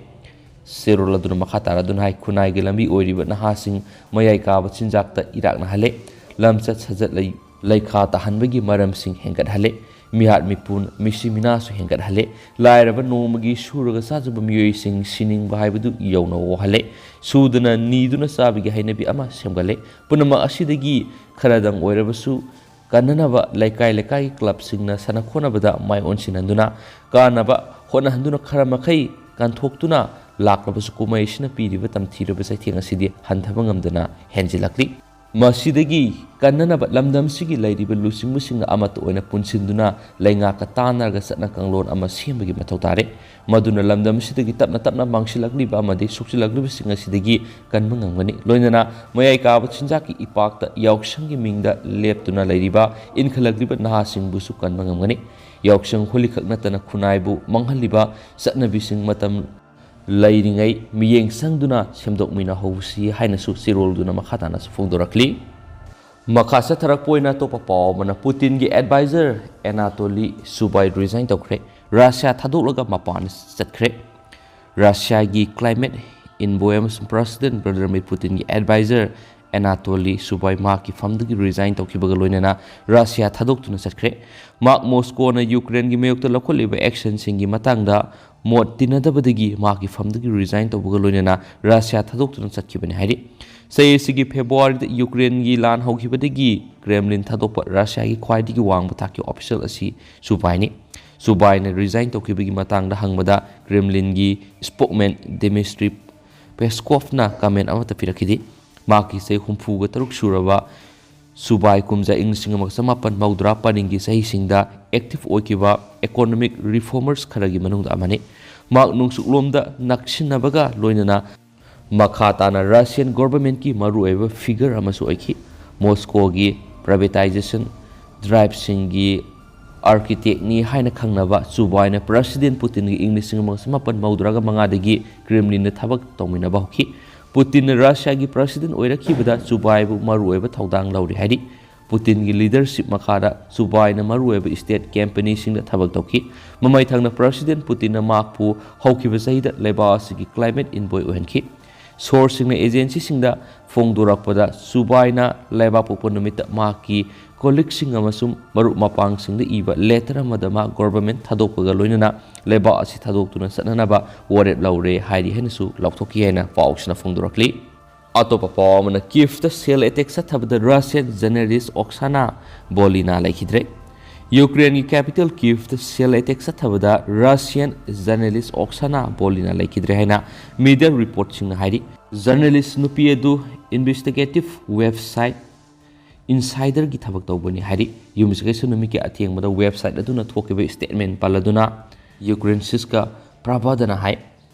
ꯆꯦꯔꯣꯜ ꯑꯗꯨꯅ ꯃꯈꯥ ꯇꯥꯔꯗꯨꯅ ꯍꯥꯏ, ꯈꯨꯟꯅꯥꯏꯒꯤ ꯂꯝꯕꯤ ꯑꯣꯏꯔꯤꯕ ꯅꯍꯥꯁꯤꯡ ꯃꯌꯥꯏ ꯀꯥꯕ ꯆꯤꯟꯖꯥꯛꯇ ꯏꯔꯥꯛꯅꯍꯜꯂꯦ, ꯂꯝꯆꯠ ꯁꯥꯖꯠ ꯂꯩ-, ꯂꯩꯈꯥ ꯇꯥꯍꯟꯕꯒꯤ ꯃꯔꯝꯁꯤꯡ ꯍꯦꯟꯒꯠꯍꯜꯂꯦ, ꯃꯤꯍꯥꯠ ꯃꯤꯄꯨꯟ, ꯃꯤꯁꯤ ꯃꯤꯅꯥꯁꯨ ꯍꯦꯟꯒꯠꯍꯜꯂꯦ, ꯂꯥꯏꯔꯕ ꯅꯣꯡꯃꯒꯤ ꯁꯨꯔꯒ ꯆꯥꯖꯕ ꯃꯤꯑꯣꯏꯁꯤꯡ ꯁꯤꯅꯤꯡꯕ ꯍꯥꯏꯕꯗꯨ ꯌꯧꯅ ꯋꯥꯍꯜꯂꯦ, ꯁꯨꯗꯅ ꯅꯤꯗꯨꯅ ꯆꯥꯕꯒꯤ ꯍꯩꯅꯕꯤ ꯑꯃ ꯁꯦꯝꯒꯠꯂꯦ꯫ ꯄꯨꯝꯅꯃꯛ ꯑꯁꯤꯗꯒꯤ ꯈꯔꯗꯪ ꯑꯣꯏꯔꯕꯁꯨ ꯀꯟꯅꯅꯕ ꯂꯩꯀꯥꯏ ꯂꯩꯀꯥꯏꯒꯤ ꯀ꯭ꯂꯕꯁꯤꯡꯅ ꯁꯥꯟꯅ ꯈꯣꯠꯅꯕꯗ ꯃꯥꯏ ꯑꯣꯟꯁꯤꯟꯍꯟꯗꯨꯅ ꯀꯥꯟꯅꯕ ꯍꯣꯠꯅꯍꯟꯗꯨꯅ ꯈꯔ ꯃꯈꯩ ꯀꯟꯊꯣꯛꯇꯨꯅ ꯂꯥꯛꯂꯕꯁꯨ ꯀꯨꯝꯍꯩ ꯑꯁꯤꯅ ꯄꯤꯔꯤꯕ ꯇꯝꯊꯤꯔꯕ ꯆꯩꯊꯦꯡ ꯑꯁꯤꯗꯤ ꯍꯟꯊꯕ ꯉꯝꯗꯅ ꯍꯦꯟꯖꯤꯜꯂꯛꯂꯤ꯫ ꯃꯁꯤꯗꯒꯤ ꯀꯟꯅꯅꯕ ꯂꯝꯗꯝꯁꯤꯒꯤ ꯂꯩꯔꯤꯕ ꯂꯨꯆꯤꯡꯕꯁꯤꯡꯒ ꯑꯃꯠꯇ ꯑꯣꯏꯅ ꯄꯨꯟꯁꯤꯟꯗꯨꯅ ꯂꯩꯉꯥꯛꯀ ꯇꯥꯟꯅꯔꯒ ꯆꯠꯅ ꯀꯥꯡꯂꯣꯟ ꯑꯃ ꯁꯦꯝꯕꯒꯤ ꯃꯊꯧ ꯇꯥꯔꯦ꯫ ꯃꯗꯨꯅ ꯂꯝꯗꯝꯁꯤꯗꯒꯤ ꯇꯞꯅ ꯇꯞꯅ ꯃꯥꯡꯁꯤꯜꯂꯛꯂꯤꯕ ꯑꯃꯗꯤ ꯁꯣꯛꯆꯤꯜꯂꯛꯂꯤꯕꯁꯤꯡ ꯑꯁꯤꯗꯒꯤ ꯀꯟꯕ ꯉꯝꯒꯅꯤ꯫ ꯂꯣꯏꯅꯅ ꯃꯌꯥꯏ ꯀꯥꯕ ꯆꯤꯟꯖꯥꯛꯀꯤ ꯏꯄꯥꯛꯇ ꯌꯥꯎꯁꯪꯒꯤ ꯃꯤꯡꯗ ꯂꯦꯞꯇꯨꯅ ꯂꯩꯔꯤꯕ ꯏꯟꯈꯠꯂꯛꯂꯤꯕ ꯅꯍꯥꯁꯤꯡꯕꯨꯁꯨ ꯀꯟꯕ ꯉꯝꯒꯅꯤ꯫ ꯌꯥꯎꯁꯪ ꯍꯣꯂꯤ ꯈꯛ ꯅꯠꯇꯅ ꯈꯨꯟꯅꯥꯏꯕꯨ ꯃꯥꯡꯍꯜꯂꯤꯕ ꯆꯠꯅꯕꯤꯁꯤꯡ ꯃꯇꯝ ꯂꯩꯔꯤꯉꯩ ꯃꯤꯠꯌꯦꯡ ꯆꯪꯗꯨꯅ ꯁꯦꯝꯗꯣꯛꯃꯤꯟꯅꯍꯧꯁꯤ ꯍꯥꯏꯅꯁꯨ ꯆꯦꯔꯣꯜꯗꯨꯅ ꯃꯈꯥ ꯇꯥꯅꯁꯨ ꯐꯣꯡꯗꯣꯔꯛꯂꯤ꯫ ꯃꯈꯥ ꯆꯠꯊꯔꯛꯄ ꯑꯣꯏꯅ ꯑꯇꯣꯞꯄ ꯄꯥꯎ ꯑꯃꯅ, ꯄꯨꯇꯤꯟꯒꯤ advisor ꯑꯦꯅꯥꯇꯣꯂꯤ ꯁꯨꯕꯥꯏ resign ꯇꯧꯈ꯭ꯔꯦ꯫ ꯔꯁꯤꯌꯥ ꯊꯥꯗꯣꯛꯂꯒ ꯃꯄꯥꯟ ꯆꯠꯈ꯭ꯔꯦ꯫ ꯔꯁꯤꯌꯥꯒꯤ climate envoy ꯑꯃꯁꯨꯡ President Vladimir Putinꯒꯤ advisor ꯑꯦꯅꯥꯇꯣꯂꯤ ꯁꯨꯕꯥꯏ ꯃꯍꯥꯛꯀꯤ ꯐꯝꯗꯒꯤ resign ꯇꯧꯈꯤꯕꯒ ꯂꯣꯏꯅꯅ ꯔꯁꯤꯌꯥ ꯊꯥꯗꯣꯛꯇꯨꯅ ꯆꯠꯈ꯭ꯔꯦ꯫ ꯃꯍꯥꯛ ꯃꯣꯁꯀꯣꯅ ꯌꯨꯀ꯭ꯔꯦꯟꯒꯤ ꯃꯥꯌꯣꯛꯇ ꯂꯧꯈꯠꯂꯤꯕ actionꯁꯤꯡꯒꯤ ꯃꯇꯥꯡꯗ ꯃꯣꯠ ꯇꯤꯟꯅꯗꯕꯗꯒꯤ ꯃꯍꯥꯛꯀꯤ ꯐꯝꯗꯒꯤ resign ꯇꯧꯕꯒ ꯂꯣꯏꯅꯅ ꯔꯁꯤꯌꯥ ꯊꯥꯗꯣꯛꯇꯨꯅ ꯆꯠꯈꯤꯕꯅꯤ ꯍꯥꯏꯔꯤ꯫ ꯆꯍꯤ ꯑꯁꯤꯒꯤ ꯐꯦꯕ꯭ꯔꯨꯋꯥꯔꯤꯗ ꯌꯨꯀ꯭ꯔꯦꯟꯒꯤ ꯂꯥꯟ ꯍꯧꯈꯤꯕꯗꯒꯤ ꯀ꯭ꯔꯦꯝꯂꯤꯟ ꯊꯥꯗꯣꯛꯄ ꯔꯁꯤꯌꯥꯒꯤ ꯈ꯭ꯋꯥꯏꯗꯒꯤ ꯋꯥꯡꯕ ꯊꯥꯛꯀꯤ official ꯑꯁꯤ ꯁꯨꯕꯥꯏꯅꯤ꯫ ꯁꯨꯕꯥꯏꯅ resign ꯇꯧꯈꯤꯕꯒꯤ ꯃꯇꯥꯡꯗ ꯍꯪꯕꯗ ꯀ꯭ꯔꯦꯝꯂꯤꯟꯒꯤ spokesman ꯗꯤꯃꯤꯇ꯭ꯔꯤ ꯄꯦꯁꯀꯣꯐꯅ comment ꯑꯃꯠꯇ ꯄꯤꯔꯛꯈꯤꯗꯦ꯫ ꯃꯍꯥꯛꯀꯤ ꯆꯍꯤ ꯍꯨꯝꯐꯨꯒ ꯇꯔꯨꯛ ꯁꯨꯔꯕ ꯁꯨꯕꯥꯏ ꯀꯨꯝꯖꯥ ꯏꯪ ꯂꯤꯁꯤꯡ ꯑꯃꯒ ꯆꯃꯥꯄꯟ ꯃꯧꯗ꯭ꯔꯥ ꯄꯔꯤꯡꯒꯤ ꯆꯍꯤꯁꯤꯡꯗ active ꯑꯣꯏꯈꯤꯕ economic reformers ꯈꯔꯒꯤ ꯃꯅꯨꯡꯗ ꯑꯃꯅꯤ꯫ ꯃꯍꯥꯛ ꯅꯣꯡꯆꯨꯞꯂꯣꯝꯗ ꯅꯛꯁꯤꯟꯅꯕꯒ ꯂꯣꯏꯅꯅ ꯃꯈꯥ ꯇꯥꯅ Russian governmentꯀꯤ ꯃꯔꯨꯑꯣꯏꯕ figure ꯑꯃꯁꯨ ꯑꯣꯏꯈꯤ꯫ ꯃꯣꯁꯀꯣꯒꯤ privatization driveꯁꯤꯡꯒꯤ architectꯅꯤ ꯍꯥꯏꯅ ꯈꯪꯅꯕ ꯆꯨꯕꯥꯏꯅ President ꯄꯨꯇꯤꯟꯒ ꯏꯪ ꯂꯤꯁꯤꯡ ꯑꯃꯒ ꯆꯃꯥꯄꯟ ꯃꯧꯗ꯭ꯔꯥꯒ ꯃꯉꯥꯗꯒꯤ ꯀ꯭ꯔꯦꯝꯂꯤꯟꯗ ꯊꯕꯛ ꯇꯧꯃꯤꯟꯅꯕ ꯍꯧꯈꯤ꯫ ꯄꯨꯇꯤꯟꯅ ꯔꯁꯤꯌꯥꯒꯤ President ꯑꯣꯏꯔꯛꯈꯤꯕꯗ ꯆꯨꯕꯥꯏꯕꯨ ꯃꯔꯨꯑꯣꯏꯕ ꯊꯧꯗꯥꯡ ꯂꯧꯔꯤ ꯍꯥꯏꯔꯤ꯫ ꯄꯨꯇꯤꯟꯒꯤ ꯂꯤꯗꯔꯁꯤꯞ ꯃꯈꯥꯗ ꯆꯨꯕꯥꯏꯅ ꯃꯔꯨꯑꯣꯏꯕ ꯏꯁꯇꯦꯠ ꯀꯝꯄꯅꯤꯁꯤꯡꯗ ꯊꯕꯛ ꯇꯧꯈꯤ꯫ ꯃꯃꯩ ꯊꯪꯅ ꯄ꯭ꯔꯁꯤꯗꯦꯟ ꯄꯨꯇꯤꯟꯅ ꯃꯍꯥꯛꯄꯨ ꯍꯧꯈꯤꯕ ꯆꯍꯤꯗ ꯂꯩꯕꯥꯛ ꯑꯁꯤꯒꯤ ꯀ꯭ꯂꯥꯏꯃꯦꯠ ꯏꯟꯚꯣꯏ ꯑꯣꯏꯍꯟꯈꯤ꯫ ꯁꯣꯔꯁꯁꯤꯡꯅ ꯑꯦꯖꯦꯟꯁꯤꯁꯤꯡꯗ ꯐꯣꯡꯗꯣꯔꯛꯄꯗ ꯆꯨꯕꯥꯏꯅ ꯂꯩꯕꯥꯛ ꯄꯣꯛꯄ ꯅꯨꯃꯤꯠꯇ ꯃꯍꯥꯛꯀꯤ ꯀꯣꯂꯤꯛꯁꯤꯡ ꯑꯃꯁꯨꯡ ꯃꯔꯨꯞ ꯃꯄꯥꯡꯁꯤꯡꯗ ꯏꯕ ꯂꯦꯇꯔ ꯑꯃꯗ ꯃꯍꯥꯛ ꯒꯣꯔꯕꯔꯃꯦꯟ ꯊꯥꯗꯣꯛꯄꯒ ꯂꯣꯏꯅꯅ ꯂꯩꯕꯥꯛ ꯑꯁꯤ ꯊꯥꯗꯣꯛꯇꯨꯅ ꯆꯠꯅꯅꯕ ꯋꯥꯔꯦꯞ ꯂꯧꯔꯦ ꯍꯥꯏꯔꯤ ꯍꯥꯏꯅꯁꯨ ꯂꯥꯎꯊꯣꯛꯈꯤ ꯍꯥꯏꯅ ꯄꯥꯎꯁꯤꯅ ꯐꯣꯡꯗꯣꯔꯛꯂꯤ꯫ ꯑꯇꯣꯞꯄ ꯄꯥꯎ ꯑꯃꯅ, ꯀꯤꯐꯇ ꯁꯦꯜ ꯑꯦꯇꯦꯛ ꯆꯠꯊꯕꯗ ꯔꯁꯤꯌꯟ ꯖꯔꯅꯦꯂꯤꯁ ꯑꯣꯛꯁꯥꯅꯥ ꯕꯣꯂꯤꯅꯥ ꯂꯩꯈꯤꯗ꯭ꯔꯦ꯫ ꯌꯨꯀ꯭ꯔꯦꯟꯒꯤ ꯀꯦꯄꯤꯇꯦꯜ ꯀꯤꯐꯇ ꯁꯦꯜ ꯑꯦꯇꯦꯛ ꯆꯠꯊꯕꯗ ꯔꯁꯤꯌꯟ ꯖꯔꯅꯦꯂꯤꯁ ꯑꯣꯛꯁꯥꯅꯥ ꯕꯣꯂꯤꯅꯥ ꯂꯩꯈꯤꯗ꯭ꯔꯦ ꯍꯥꯏꯅ ꯃꯤꯗꯤꯌꯥ ꯔꯤꯄꯣꯔꯠꯁꯤꯡꯅ ꯍꯥꯏꯔꯤ꯫ ꯖꯔꯅꯦꯂꯤꯁ ꯅꯨꯄꯤ ꯑꯗꯨ ꯏꯟꯚꯦꯁꯇꯤꯒꯦꯇꯤꯚ ꯋꯦꯕꯁꯥꯏꯠ ꯏꯟꯁꯥꯏꯗꯔꯒꯤ ꯊꯕꯛ ꯇꯧꯕꯅꯤ ꯍꯥꯏꯔꯤ꯫ ꯌꯨꯝꯁꯀꯩꯁ ꯅꯨꯃꯤꯠꯀꯤ ꯑꯊꯦꯡꯕꯗ ꯋꯦꯕꯁꯥꯏꯠ ꯑꯗꯨꯅ ꯊꯣꯛꯈꯤꯕ ꯁ꯭ꯇꯦꯠꯃꯦꯟ ꯄꯜꯂꯗꯨꯅ ꯌꯨꯀ꯭ꯔꯦꯟꯁꯤꯁꯀ ꯄ꯭ꯔꯥꯚꯥꯗꯅ ꯍꯥꯏ,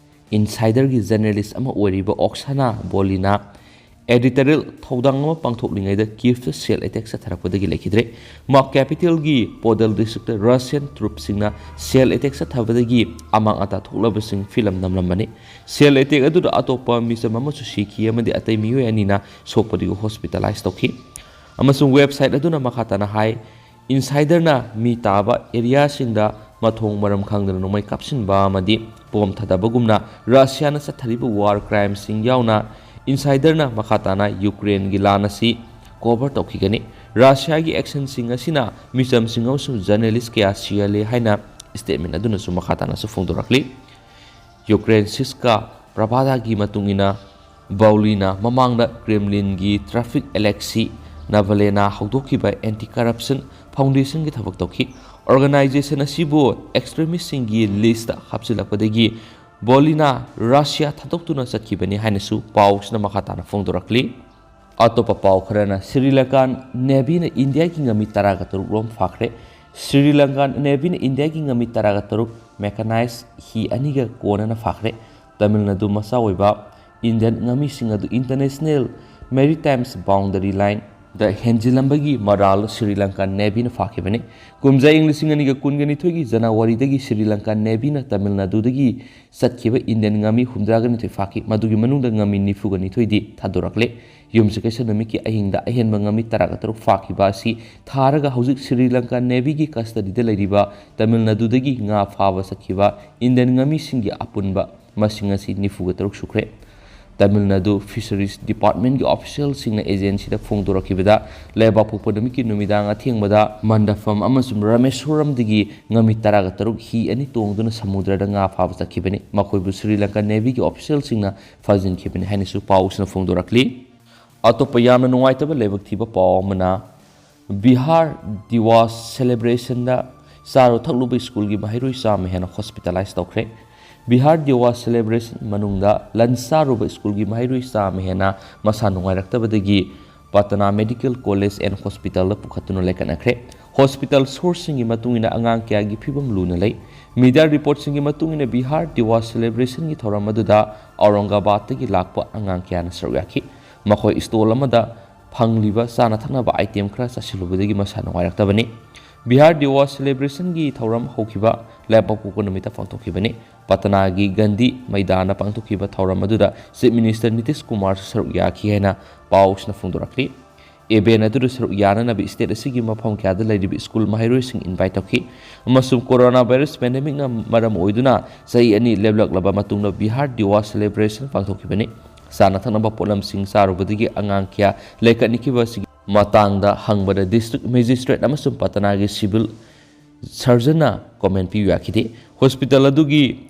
ꯏꯟꯁꯥꯏꯗꯔꯒꯤ ꯖꯔꯅꯦꯂꯤꯁ ꯑꯃ ꯑꯣꯏꯔꯤꯕ ꯑꯣꯛꯁꯥꯅꯥ ꯕꯣꯂꯤꯅꯥ ꯑꯦꯗꯤꯇꯣꯔꯤꯌꯦꯜ ꯊꯧꯗꯥꯡ ꯑꯃ ꯄꯥꯡꯊꯣꯛꯂꯤꯉꯩꯗ ꯀꯤꯐꯇ ꯁꯦꯜ ꯑꯦꯇꯦꯛ ꯆꯠꯊꯔꯛꯄꯗꯒꯤ ꯂꯩꯈꯤꯗ꯭ꯔꯦ꯫ ꯃꯍꯥꯛ ꯀꯦꯄꯤꯇꯦꯜꯒꯤ ꯄꯣꯗꯦꯜ ꯗꯤꯁꯇ꯭ꯔꯤꯛꯇ ꯔꯁꯤꯌꯟ ꯇ꯭ꯔꯨꯞꯁꯤꯡꯅ ꯁꯦꯜ ꯑꯦꯇꯦꯛ ꯆꯠꯊꯕꯗꯒꯤ ꯑꯃꯥꯡ ꯑꯇꯥ ꯊꯣꯛꯂꯕꯁꯤꯡ ꯐꯤꯂꯝ ꯅꯝꯂꯝꯕꯅꯤ꯫ ꯁꯦꯜ ꯑꯦꯇꯦꯛ ꯑꯗꯨꯗ ꯑꯇꯣꯞꯄ ꯃꯤꯆꯝ ꯑꯃꯁꯨ ꯁꯤꯈꯤ ꯑꯃꯗꯤ ꯑꯇꯩ ꯃꯤꯑꯣꯏ ꯑꯅꯤꯅ ꯁꯣꯛꯄꯗꯒꯤ ꯍꯣꯁꯄꯤꯇꯥꯂꯥꯏꯖ ꯇꯧꯈꯤ꯫ ꯑꯃꯁꯨꯡ ꯋꯦꯕꯁꯥꯏꯠ ꯑꯗꯨꯅ ꯃꯈꯥ ꯇꯥꯅ ꯍꯥꯏ, ꯏꯟꯁꯥꯏꯗꯔꯅ ꯃꯤ ꯇꯥꯕ ꯑꯦꯔꯤꯌꯥꯁꯤꯡꯗ ꯃꯊꯣꯡ ꯃꯔꯝ ꯈꯪꯗꯅ ꯅꯣꯡꯃꯩ ꯀꯥꯞꯁꯤꯟꯕ ꯑꯃꯗꯤ ꯕꯣꯝ ꯊꯥꯗꯕꯒꯨꯝꯅ ꯔꯁꯤꯌꯥꯅ ꯆꯠꯊꯔꯤꯕ ꯋꯥꯔ ꯀ꯭ꯔꯥꯏꯝꯁꯤꯡ ꯌꯥꯎꯅ ꯏꯟꯁꯥꯏꯗꯔꯅ ꯃꯈꯥ ꯇꯥꯅ ꯌꯨꯀ꯭ꯔꯦꯟꯒꯤ ꯂꯥꯟ ꯑꯁꯤ ꯀꯣꯚꯔ ꯇꯧꯈꯤꯒꯅꯤ꯫ ꯔꯁꯤꯌꯥꯒꯤ ꯑꯦꯛꯁꯟꯁꯤꯡ ꯑꯁꯤꯅ ꯃꯤꯆꯝꯁꯤꯡ ꯑꯃꯁꯨꯡ ꯖꯔꯅꯦꯂꯤꯁ ꯀꯌꯥ ꯁꯤꯍꯜꯂꯦ ꯍꯥꯏꯅ ꯁ꯭ꯇꯦꯠꯃꯦꯟ ꯑꯗꯨꯅꯁꯨ ꯃꯈꯥ ꯇꯥꯅꯁꯨ ꯐꯣꯡꯗꯣꯔꯛꯂꯤ꯫ ꯌꯨꯀ꯭ꯔꯦꯟ ꯁꯤꯁꯀ ꯄ꯭ꯔꯚꯥꯗꯥꯒꯤ ꯃꯇꯨꯡ ꯏꯟꯅ, ꯕꯧꯂꯤꯅ ꯃꯃꯥꯡꯗ ꯀ꯭ꯔꯦꯝꯂꯤꯟꯒꯤ ꯇ꯭ꯔꯥꯐꯤꯛ ꯑꯦꯂꯦꯛꯁꯤ ꯅꯥꯚꯥꯂꯦꯅꯥ ꯍꯧꯗꯣꯛꯈꯤꯕ ꯑꯦꯟꯇꯤ ꯀꯔꯞꯁꯟ ꯐꯥꯎꯟꯗꯦꯁꯟꯒꯤ ꯊꯕꯛ ꯇꯧꯈꯤ꯫ ꯑꯣꯔꯒꯅꯥꯏꯖꯦꯁꯟ ꯑꯁꯤꯕꯨ ꯑꯦꯛꯁꯇ꯭ꯔꯤꯃꯤꯁꯁꯤꯡꯒꯤ ꯂꯤꯁꯇ ꯍꯥꯞꯆꯤꯜꯂꯛꯄꯗꯒꯤ ꯕꯣꯂꯤꯅꯥ ꯔꯁꯤꯌꯥ ꯊꯥꯗꯣꯛꯇꯨꯅ ꯆꯠꯈꯤꯕꯅꯤ ꯍꯥꯏꯅꯁꯨ ꯄꯥꯎꯁꯤꯅ ꯃꯈꯥ ꯇꯥꯅ ꯐꯣꯡꯗꯣꯔꯛꯂꯤ꯫ ꯑꯇꯣꯞꯄ ꯄꯥꯎ ꯈꯔꯅ, ꯁ꯭ꯔꯤ ꯂꯪꯀꯥꯟ ꯅꯦꯚꯤꯅ ꯏꯟꯗꯤꯌꯥꯒꯤ ꯉꯥꯃꯤ ꯇꯔꯥꯒ ꯇꯔꯨꯛ ꯔꯣꯝ ꯐꯥꯈ꯭ꯔꯦ꯫ ꯁ꯭ꯔꯤ ꯂꯪꯀꯥꯟ ꯅꯦꯚꯤꯅ ꯏꯟꯗꯤꯌꯥꯒꯤ ꯉꯥꯃꯤ ꯇꯔꯥꯒ ꯇꯔꯨꯛ ꯃꯦꯀꯥꯅꯥꯏꯖ ꯍꯤ ꯑꯅꯤꯒ ꯀꯣꯟꯅꯅ ꯐꯥꯈ꯭ꯔꯦ꯫ ꯇꯥꯃꯤꯜ ꯅꯥꯗꯨ ꯃꯆꯥ ꯑꯣꯏꯕ ꯏꯟꯗꯤꯌꯟ ꯉꯥꯃꯤꯁꯤꯡ ꯑꯗꯨ ꯏꯟꯇꯔꯅꯦꯁꯅꯦꯜ ꯃꯦꯔꯤꯇꯥꯏꯝꯁ ꯕꯥꯎꯟꯗꯔꯤ ꯂꯥꯏꯟꯗ ꯍꯦꯟꯖꯤꯜꯂꯝꯕꯒꯤ ꯃꯔꯥꯜ ꯁ꯭ꯔꯤ ꯂꯪꯀꯥꯟ ꯅꯦꯚꯤꯅ ꯐꯥꯈꯤꯕꯅꯤ꯫ ꯀꯨꯝꯖꯥ ꯏꯪ ꯂꯤꯁꯤꯡ ꯑꯅꯤꯒ ꯀꯨꯟꯒ ꯅꯤꯊꯣꯏꯒꯤ ꯖꯅꯋꯥꯔꯤꯗꯒꯤ ꯁ꯭ꯔꯤ ꯂꯪꯀꯥꯟ ꯅꯦꯚꯤꯅ ꯇꯥꯃꯤꯜ ꯅꯥꯗꯨꯗꯒꯤ ꯆꯠꯈꯤꯕ ꯏꯟꯗꯤꯌꯟ ꯉꯥꯃꯤ ꯍꯨꯝꯗ꯭ꯔꯥꯒ ꯅꯤꯊꯣꯏ ꯐꯥꯈꯤ꯫ ꯃꯗꯨꯒꯤ ꯃꯅꯨꯡꯗ ꯉꯥꯃꯤ ꯅꯤꯐꯨꯒ ꯅꯤꯊꯣꯏꯗꯤ ꯊꯥꯗꯣꯔꯛꯂꯦ꯫ ꯌꯨꯝꯁꯀꯩꯁ ꯅꯨꯃꯤꯠꯀꯤ ꯑꯍꯤꯡꯗ ꯑꯍꯦꯟꯕ ꯉꯥꯃꯤ ꯇꯔꯥꯒ ꯇꯔꯨꯛ ꯐꯥꯈꯤꯕ ꯑꯁꯤ ꯊꯥꯔꯒ ꯍꯧꯖꯤꯛ ꯁ꯭ꯔꯤ ꯂꯪꯀꯥ ꯅꯦꯚꯤꯒꯤ ꯀꯁꯇꯗꯤꯗ ꯂꯩꯔꯤꯕ ꯇꯥꯃꯤꯜ ꯅꯥꯗꯨꯗꯒꯤ ꯉꯥ ꯐꯥꯕ ꯆꯠꯈꯤꯕ ꯏꯟꯗꯤꯌꯟ ꯉꯥꯃꯤꯁꯤꯡꯒꯤ ꯑꯄꯨꯟꯕ ꯃꯁꯤꯡ ꯑꯁꯤ ꯅꯤꯐꯨꯒ ꯇꯔꯨꯛ ꯁꯨꯈ꯭ꯔꯦ꯫ ꯇꯥꯃꯤꯜ ꯅꯥꯗꯨ ꯐꯤꯁꯔꯤꯁ ꯗꯤꯄꯥꯔꯠꯃꯦꯟꯒꯤ ꯑꯣꯐꯤꯁꯤꯌꯦꯜꯁꯤꯡꯅ ꯑꯦꯖꯦꯟꯁꯤꯗ ꯐꯣꯡꯗꯣꯔꯛꯈꯤꯕꯗ, ꯂꯩꯕꯥꯛꯄꯣꯛꯄ ꯅꯨꯃꯤꯠꯀꯤ ꯅꯨꯃꯤꯗꯥꯡ ꯑꯊꯦꯡꯕꯗ ꯃꯟꯗꯐꯝ ꯑꯃꯁꯨꯡ ꯔꯥꯃꯦꯁ꯭ꯋꯔꯝꯗꯒꯤ ꯉꯥꯃꯤ ꯇꯔꯥꯒ ꯇꯔꯨꯛ ꯍꯤ ꯑꯅꯤ ꯇꯣꯡꯗꯨꯅ ꯁꯃꯨꯗ꯭ꯔꯗ ꯉꯥ ꯐꯥꯕ ꯆꯠꯈꯤꯕꯅꯤ꯫ ꯃꯈꯣꯏꯕꯨ ꯁ꯭ꯔꯤ ꯂꯪꯀꯥ ꯅꯦꯚꯤꯒꯤ ꯑꯣꯐꯤꯁꯤꯌꯦꯜꯁꯤꯡꯅ ꯐꯥꯖꯤꯟꯈꯤꯕꯅꯤ ꯍꯥꯏꯅꯁꯨ ꯄꯥꯎꯁꯤꯅ ꯐꯣꯡꯗꯣꯔꯛꯂꯤ꯫ ꯑꯇꯣꯞꯄ ꯌꯥꯝꯅ ꯅꯨꯡꯉꯥꯏꯇꯕ ꯂꯥꯏꯕꯛ ꯊꯤꯕ ꯄꯥꯎ ꯑꯃꯅ, ꯕꯤꯍꯥꯔ ꯗꯤꯋꯥꯁ ꯁꯦꯂꯦꯕ꯭ꯔꯦꯁꯟꯗ ꯆꯥꯔꯨ ꯊꯛꯂꯨꯕ ꯁ꯭ꯀꯨꯜꯒꯤ ꯃꯍꯩꯔꯣꯏ ꯆꯥꯝꯃ ꯍꯦꯟꯅ ꯍꯣꯁꯄꯤꯇꯥꯂꯥꯏꯁ ꯇꯧꯈ꯭ꯔꯦ꯫ ꯕꯤꯍꯥꯔ ꯗꯤꯋꯥꯁ ꯁꯦꯂꯦꯕ꯭ꯔꯦꯁꯟ ꯃꯅꯨꯡꯗ ꯂꯟꯁ ꯆꯥꯔꯨꯕ ꯁ꯭ꯀꯨꯜꯒꯤ ꯃꯍꯩꯔꯣꯏ ꯆꯥꯝꯃ ꯍꯦꯟꯅ ꯃꯁꯥ ꯅꯨꯡꯉꯥꯏꯔꯛꯇꯕꯗꯒꯤ ꯄꯇꯅꯥ ꯃꯦꯗꯤꯀꯦꯜ ꯀꯣꯂꯦꯖ ꯑꯦꯟ ꯍꯣꯁꯄꯤꯇꯥꯜꯗ ꯄꯨꯈꯠꯇꯨꯅ ꯂꯩꯈꯠꯅꯈ꯭ꯔꯦ꯫ ꯍꯣꯁꯄꯤꯇꯥꯜ ꯁꯣꯔꯁꯁꯤꯡꯒꯤ ꯃꯇꯨꯡ ꯏꯟꯅ ꯑꯉꯥꯡ ꯀꯌꯥꯒꯤ ꯐꯤꯕꯝ ꯂꯨꯅ ꯂꯩ꯫ ꯃꯤꯗꯤꯌꯥ ꯔꯤꯄꯣꯔꯠꯁꯤꯡꯒꯤ ꯃꯇꯨꯡ ꯏꯟꯅ ꯕꯤꯍꯥꯔ ꯗꯤꯋꯥꯁ ꯁꯦꯂꯦꯕ꯭ꯔꯦꯁꯟꯒꯤ ꯊꯧꯔꯝ ꯑꯗꯨꯗ ꯑꯧꯔꯪꯒꯥꯕꯥꯗꯇꯒꯤ ꯂꯥꯛꯄ ꯑꯉꯥꯡ ꯀꯌꯥꯅ ꯁꯔꯨꯛ ꯌꯥꯈꯤ꯫ ꯃꯈꯣꯏ ꯁ꯭ꯇꯣꯜ ꯑꯃꯗ ꯐꯪꯂꯤꯕ ꯆꯥꯅ ꯊꯛꯅꯕ ꯑꯥꯏꯇꯦꯝ ꯈꯔ ꯆꯥꯁꯤꯜꯂꯨꯕꯗꯒꯤ ꯃꯁꯥ ꯅꯨꯡꯉꯥꯏꯔꯛꯇꯕꯅꯤ꯫ ꯕꯤꯍꯥꯔ ꯗꯤꯋꯥꯁ ꯁꯦꯂꯦꯕ꯭ꯔꯦꯁꯟꯒꯤ ꯊꯧꯔꯝ ꯍꯧꯈꯤꯕ ꯂꯩꯕꯥꯛꯄꯣꯛꯄ ꯅꯨꯃꯤꯠꯇ ꯄꯥꯡꯊꯣꯛꯈꯤꯕꯅꯤ꯫ ꯄꯇꯅꯥꯒꯤ ꯒꯥꯟꯙꯤ ꯃꯩꯗꯥꯟꯗ ꯄꯥꯡꯊꯣꯛꯈꯤꯕ ꯊꯧꯔꯝ ꯑꯗꯨꯗ ꯆꯤꯐ ꯃꯤꯅꯤꯁꯇꯔ ꯅꯤꯇꯤꯁ ꯀꯨꯃꯥꯔꯁꯨ ꯁꯔꯨꯛ ꯌꯥꯈꯤ ꯍꯥꯏꯅ ꯄꯥꯎꯁꯤꯅ ꯐꯣꯡꯗꯣꯔꯛꯂꯤ꯫ ꯏꯚꯦꯟꯠ ꯑꯗꯨꯗ ꯁꯔꯨꯛ ꯌꯥꯅꯅꯕ ꯁ꯭ꯇꯦꯠ ꯑꯁꯤꯒꯤ ꯃꯐꯝ ꯀꯌꯥꯗ ꯂꯩꯔꯤꯕ ꯁ꯭ꯀꯨꯜ ꯃꯍꯩꯔꯣꯏꯁꯤꯡ ꯏꯟꯚꯥꯏꯠ ꯇꯧꯈꯤ, ꯑꯃꯁꯨꯡ ꯀꯣꯔꯣꯅꯥ ꯚꯥꯏꯔꯁ ꯄꯦꯟꯗꯦꯃꯤꯛꯅ ꯃꯔꯝ ꯑꯣꯏꯗꯨꯅ ꯆꯍꯤ ꯑꯅꯤ ꯂꯦꯞꯂꯛꯂꯕ ꯃꯇꯨꯡꯗ ꯕꯤꯍꯥꯔ ꯗꯤꯋꯥꯁ ꯁꯦꯂꯦꯕ꯭ꯔꯦꯁꯟ ꯄꯥꯡꯊꯣꯛꯈꯤꯕꯅꯤ꯫ ꯆꯥꯅ ꯊꯛꯅꯕ ꯄꯣꯠꯂꯝꯁꯤꯡ ꯆꯥꯔꯨꯕꯗꯒꯤ ꯑꯉꯥꯡ ꯀꯌꯥ ꯂꯩꯈꯠꯅꯈꯤꯕ ꯑꯁꯤꯒꯤ ꯃꯇꯥꯡꯗ ꯍꯪꯕꯗ ꯗꯤꯁꯇ꯭ꯔꯤꯛ ꯃꯦꯖꯤꯁꯇ꯭ꯔꯦꯠ ꯑꯃꯁꯨꯡ ꯄꯇꯅꯥꯒꯤ ꯁꯤꯚꯤꯜ ꯁꯔꯖꯟꯅ ꯀꯣꯃꯦꯟ ꯄꯤꯕ ꯌꯥꯈꯤꯗꯦ꯫ ꯍꯣꯁꯄꯤꯇꯥꯜ ꯑꯗꯨꯒꯤ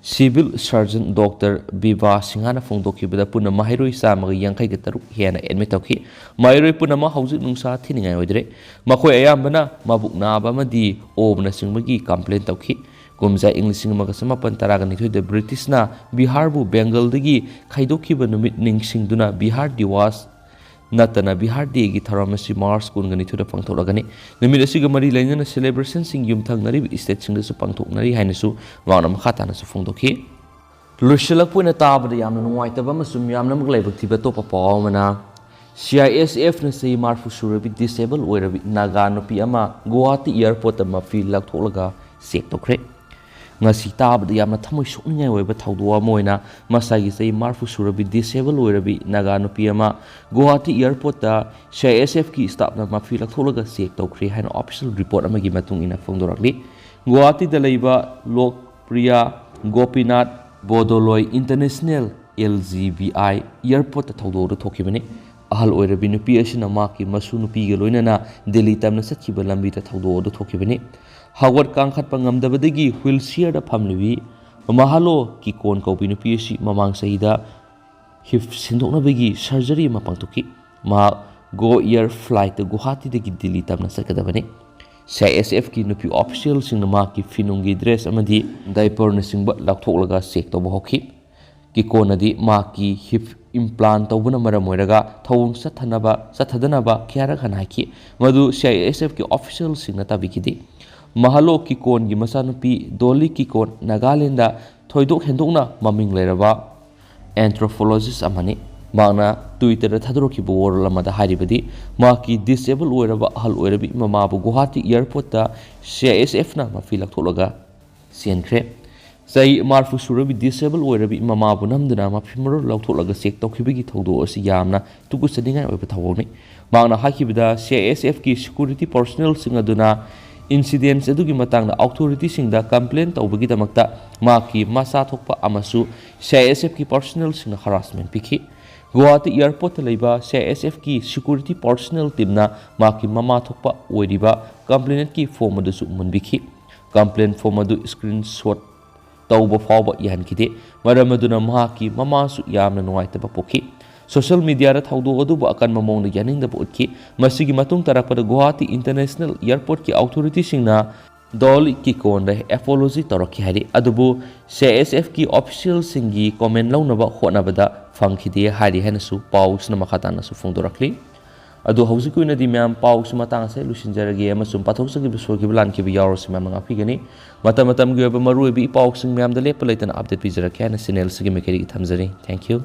ꯁꯤꯚꯤꯜ ꯁꯔꯖꯟ ꯗꯣꯛꯇꯔ ꯕꯤꯕꯥ ꯁꯤꯡꯍꯥꯅ ꯐꯣꯡꯗꯣꯛꯈꯤꯕꯗ ꯄꯨꯟꯅ ꯃꯍꯩꯔꯣꯏ ꯆꯥꯝꯃꯒ ꯌꯥꯡꯈꯩꯒ ꯇꯔꯨꯛ ꯍꯦꯟꯅ ꯑꯦꯗꯃꯤꯠ ꯇꯧꯈꯤ꯫ ꯃꯍꯩꯔꯣꯏ ꯄꯨꯝꯅꯃꯛ ꯍꯧꯖꯤꯛ ꯅꯨꯡꯁꯥ ꯊꯤꯅꯤꯡꯉꯥꯏ ꯑꯣꯏꯗ꯭ꯔꯦ꯫ ꯃꯈꯣꯏ ꯑꯌꯥꯝꯕꯅ ꯃꯕꯨꯛ ꯅꯥꯕ ꯑꯃꯗꯤ ꯑꯣꯕꯅꯆꯤꯡꯕꯒꯤ ꯀꯝꯄ꯭ꯂꯦꯟ ꯇꯧꯈꯤ꯫ ꯀꯨꯝꯖꯥ ꯏꯪ ꯂꯤꯁꯤꯡ ꯑꯃꯒ ꯆꯃꯥꯄꯟ ꯇꯔꯥꯒ ꯅꯤꯊꯣꯏꯗ ꯕ꯭ꯔꯤꯇꯤꯁꯅ ꯕꯤꯍꯥꯔꯕꯨ ꯕꯦꯡꯒꯜꯗꯒꯤ ꯈꯥꯏꯗꯣꯛꯈꯤꯕ ꯅꯨꯃꯤꯠ ꯅꯤꯡꯁꯤꯡꯗꯨꯅ ꯕꯤꯍꯥꯔ ꯗꯤꯋꯥꯁ ꯅꯠꯇꯅ ꯕꯤꯍꯥꯔ ꯗꯦꯒꯤ ꯊꯧꯔꯝ ꯑꯁꯤ ꯃꯥꯔꯆ ꯀꯨꯟꯒ ꯅꯤꯊꯣꯏꯗ ꯄꯥꯡꯊꯣꯛꯂꯒꯅꯤ꯫ ꯅꯨꯃꯤꯠ ꯑꯁꯤꯒ ꯃꯔꯤ ꯂꯩꯅꯅ ꯁꯦꯂꯦꯕ꯭ꯔꯦꯁꯟꯁꯤꯡ ꯌꯨꯝꯊꯪꯅꯔꯤꯕ ꯁ꯭ꯇꯦꯠꯁꯤꯡꯗꯁꯨ ꯄꯥꯡꯊꯣꯛꯅꯔꯤ ꯍꯥꯏꯅꯁꯨ ꯃꯍꯥꯛꯅ ꯃꯈꯥ ꯇꯥꯅꯁꯨ ꯐꯣꯡꯗꯣꯛꯈꯤ꯫ ꯂꯣꯏꯁꯤꯜꯂꯛꯄ ꯑꯣꯏꯅ ꯇꯥꯕꯗ ꯌꯥꯝꯅ ꯅꯨꯡꯉꯥꯏꯇꯕ ꯑꯃꯁꯨꯡ ꯌꯥꯝꯅꯃꯛ ꯂꯥꯏꯕꯛ ꯊꯤꯕ ꯑꯇꯣꯞꯄ ꯄꯥꯎ ꯑꯃꯅ, ꯁꯤ ꯑꯥꯏ ꯑꯦꯁ ꯑꯦꯐꯅ ꯆꯍꯤ ꯃꯔꯤꯐꯨ ꯁꯨꯔꯕꯤ ꯗꯤꯁꯦꯕꯜ ꯑꯣꯏꯔꯕꯤ ꯅꯥꯒꯥ ꯅꯨꯄꯤ ꯑꯃ ꯒꯨꯋꯥꯍꯥꯇꯤ ꯑꯦꯌꯔꯄꯣꯔꯠꯇ ꯃꯐꯤ ꯂꯧꯊꯣꯛꯂꯒ ꯆꯦꯛ ꯇꯧꯈ꯭ꯔꯦ꯫ ꯉꯁꯤ ꯇꯥꯕꯗ ꯌꯥꯝꯅ ꯊꯃꯣꯏ ꯁꯣꯛꯅꯤꯡꯉꯥꯏ ꯑꯣꯏꯕ ꯊꯧꯗꯣꯛ ꯑꯃ ꯑꯣꯏꯅ ꯃꯁꯥꯒꯤ ꯆꯍꯤ ꯃꯔꯤꯐꯨ ꯁꯨꯔꯕꯤ disabled ꯑꯣꯏꯔꯕꯤ ꯅꯥꯒꯥ ꯅꯨꯄꯤ ꯑꯃ Guwahati airportꯇ C I S Fꯀꯤ staffꯅ ꯃꯐꯤ ꯂꯧꯊꯣꯛꯂꯒ check ꯇꯧꯈ꯭ꯔꯦ ꯍꯥꯏꯅ official report ꯑꯃꯒꯤ ꯃꯇꯨꯡ ꯏꯟꯅ ꯐꯣꯡꯗꯣꯔꯛꯂꯤ꯫ ꯒꯨꯋꯥꯍꯥꯇꯤꯗ ꯂꯩꯕ ꯂꯣꯛꯄ꯭ꯔꯤꯌꯥ Gopinath ꯕꯣꯗꯣꯂꯣꯏ International L G B I airportꯇ ꯊꯧꯗꯣꯛ ꯑꯗꯨ ꯊꯣꯛꯈꯤꯕꯅꯤ꯫ ꯑꯍꯜ ꯑꯣꯏꯔꯕꯤ ꯅꯨꯄꯤ ꯑꯁꯤꯅ ꯃꯍꯥꯛꯀꯤ ꯃꯁꯨ ꯅꯨꯄꯤꯒ ꯂꯣꯏꯅꯅ ꯗꯦꯜꯂꯤ ꯇꯝꯅ ꯆꯠꯈꯤꯕ ꯂꯝꯕꯤꯗ ꯊꯧꯗꯣꯛ ꯑꯗꯨ ꯊꯣꯛꯈꯤꯕꯅꯤ꯫ ꯍꯧꯒꯠ ꯀꯥꯡꯈꯠꯄ ꯉꯝꯗꯕꯗꯒꯤ wheelchairꯗ ꯐꯝꯂꯤꯕꯤ ꯃꯍꯥꯂꯣ ꯀꯤꯀꯣꯟ ꯀꯧꯕꯤ ꯅꯨꯄꯤ ꯑꯁꯤ ꯃꯃꯥꯡ ꯆꯍꯤꯗ hip ꯁꯤꯟꯗꯣꯛꯅꯕꯒꯤ surgery ꯑꯃ ꯄꯥꯡꯊꯣꯛꯈꯤ꯫ ꯃꯍꯥꯛ Go Air flightꯇ ꯒꯨꯋꯥꯍꯥꯇꯤꯗꯒꯤ ꯗꯤꯜꯂꯤ ꯇꯝꯅ ꯆꯠꯀꯗꯕꯅꯤ꯫ C I S Fꯀꯤ ꯅꯨꯄꯤ officialꯁꯤꯡꯅ ꯃꯍꯥꯛꯀꯤ ꯐꯤꯅꯨꯡꯒꯤ dress ꯑꯃꯗꯤ diaperꯅꯆꯤꯡꯕ ꯂꯧꯊꯣꯛꯂꯒ check ꯇꯧꯕ ꯍꯧꯈꯤ꯫ ꯀꯤꯀꯣꯟꯅꯗꯤ ꯃꯍꯥꯛꯀꯤ hip implant ꯇꯧꯕꯅ ꯃꯔꯝ ꯑꯣꯏꯔꯒ ꯊꯧꯑꯣꯡ ꯆꯠꯊꯅꯕ, ꯆꯠꯊꯗꯅꯕ ꯈ꯭ꯌꯥꯔꯛ ꯍꯟꯅ ꯍꯥꯏꯈꯤ, ꯃꯗꯨ C I S Fꯀꯤ officialꯁꯤꯡꯅ ꯇꯥꯕꯤꯈꯤꯗꯦ꯫ ꯃꯍꯥꯂꯣ ꯀꯤꯀꯣꯟꯒꯤ ꯃꯆꯥꯅꯨꯄꯤ ꯗꯣꯂꯤ ꯀꯤꯀꯣꯟ ꯅꯥꯒꯥꯂꯦꯟꯗ ꯊꯣꯏꯗꯣꯛ ꯍꯦꯟꯗꯣꯛꯅ ꯃꯃꯤꯡ ꯂꯩꯔꯕ anthropologist ꯑꯃꯅꯤ꯫ ꯃꯍꯥꯛꯅ Twitterꯗ ꯊꯥꯗꯣꯔꯛꯈꯤꯕ ꯋꯥꯔꯣꯜ ꯑꯃꯗ ꯍꯥꯏꯔꯤꯕꯗꯤ, ꯃꯍꯥꯛꯀꯤ disabled ꯑꯣꯏꯔꯕ ꯑꯍꯜ ꯑꯣꯏꯔꯕꯤ ꯃꯃꯥꯕꯨ ꯒꯨꯋꯥꯍꯥꯇꯤ airportꯇ C I S Fꯅ ꯃꯐꯤ ꯂꯧꯊꯣꯛꯂꯒ ꯆꯦꯟꯈ꯭ꯔꯦ꯫ ꯆꯍꯤ ꯃꯔꯤꯐꯨ ꯁꯨꯔꯕꯤ disabled ꯑꯣꯏꯔꯕꯤ ꯃꯃꯥꯕꯨ ꯅꯝꯗꯨꯅ ꯃꯐꯤ ꯃꯔꯣꯜ ꯂꯧꯊꯣꯛꯂꯒ check ꯇꯧꯈꯤꯕꯒꯤ ꯊꯧꯗꯣꯛ ꯑꯁꯤ ꯌꯥꯝꯅ ꯇꯨꯀꯠꯆꯅꯤꯡꯉꯥꯏ ꯑꯣꯏꯕ ꯊꯧꯑꯣꯡꯅꯤ꯫ ꯃꯍꯥꯛꯅ ꯍꯥꯏꯈꯤꯕꯗ, C I S Fꯀꯤ security personnelꯁꯤꯡ ꯑꯗꯨꯅ incidents ꯑꯗꯨꯒꯤ ꯃꯇꯥꯡꯗ authorityꯁꯤꯡꯗ complain ꯇꯧꯕꯒꯤꯗꯃꯛꯇ ꯃꯍꯥꯛꯀꯤ ꯃꯆꯥ ꯊꯣꯛꯄ ꯑꯃꯁꯨ C I S Fꯀꯤ personnelꯁꯤꯡꯅ harassment ꯄꯤꯈꯤ꯫ ꯒꯨꯋꯥꯍꯥꯇꯤ airportꯇ ꯂꯩꯕ C I S Fꯀꯤ security personnel teamꯅ ꯃꯍꯥꯛꯀꯤ ꯃꯃꯥ ꯊꯣꯛꯄ ꯑꯣꯏꯔꯤꯕ complainantꯀꯤ form ꯑꯗꯨꯁꯨ ꯃꯨꯟꯕꯤꯈꯤ꯫ Complaint form ꯑꯗꯨ screenshot ꯇꯧꯕ ꯐꯥꯎꯕ ꯌꯥꯍꯟꯈꯤꯗꯦ꯫ ꯃꯔꯝ ꯑꯗꯨꯅ ꯃꯍꯥꯛꯀꯤ ꯃꯃꯥꯁꯨ ꯌꯥꯝꯅ ꯅꯨꯡꯉꯥꯏꯇꯕ ꯄꯣꯛꯈꯤ꯫ Social mediaꯗ ꯊꯧꯗꯣꯛ ꯑꯗꯨꯕꯨ ꯑꯀꯟꯕ ꯃꯑꯣꯡꯗ ꯌꯥꯅꯤꯡꯗꯕ ꯎꯠꯈꯤ꯫ ꯃꯁꯤꯒꯤ ꯃꯇꯨꯡ ꯇꯥꯔꯛꯄꯗ ꯒꯨꯋꯥꯍꯥꯇꯤ International Airportꯀꯤ authorityꯁꯤꯡꯅ ꯗꯣꯂꯤ ꯀꯤꯀꯣꯟꯗ apology ꯇꯧꯔꯛꯈꯤ ꯍꯥꯏꯔꯤ, ꯑꯗꯨꯕꯨ C I S Fꯀꯤ officialꯁꯤꯡꯒꯤ comment ꯂꯧꯅꯕ ꯍꯣꯠꯅꯕꯗ ꯐꯪꯈꯤꯗꯦ ꯍꯥꯏꯔꯤ ꯍꯥꯏꯅꯁꯨ ꯄꯥꯎꯁꯤꯅ ꯃꯈꯥ ꯇꯥꯅꯁꯨ ꯐꯣꯡꯗꯣꯔꯛꯂꯤ꯫ ꯑꯗꯨ ꯍꯧꯖꯤꯛꯀꯤ ꯑꯣꯏꯅꯗꯤ ꯃꯌꯥꯝ ꯄꯥꯎꯁꯤ ꯃꯇꯥꯡ ꯑꯁꯤꯗ ꯂꯣꯏꯁꯤꯟꯖꯔꯒꯦ ꯑꯃꯁꯨꯡ ꯄꯥꯊꯣꯛꯆꯈꯤꯕ ꯁꯣꯏꯈꯤꯕ ꯂꯥꯟꯈꯤꯕ ꯌꯥꯎꯔꯁꯨ ꯃꯌꯥꯝꯅ ꯉꯥꯛꯄꯤꯒꯅꯤ꯫ ꯃꯇꯝ ꯃꯇꯝꯒꯤ ꯑꯣꯏꯕ ꯃꯔꯨꯑꯣꯏꯕ ꯏ ꯄꯥꯎꯁꯤꯡ ꯃꯌꯥꯝꯗ ꯂꯦꯞꯄ ꯂꯩꯇꯅ update ꯄꯤꯖꯔꯛꯀꯦ ꯍꯥꯏꯅ channelꯁꯤꯒꯤ ꯃꯥꯏꯀꯩꯗꯒꯤ ꯊꯝꯖꯔꯤ꯫ Thank you꯫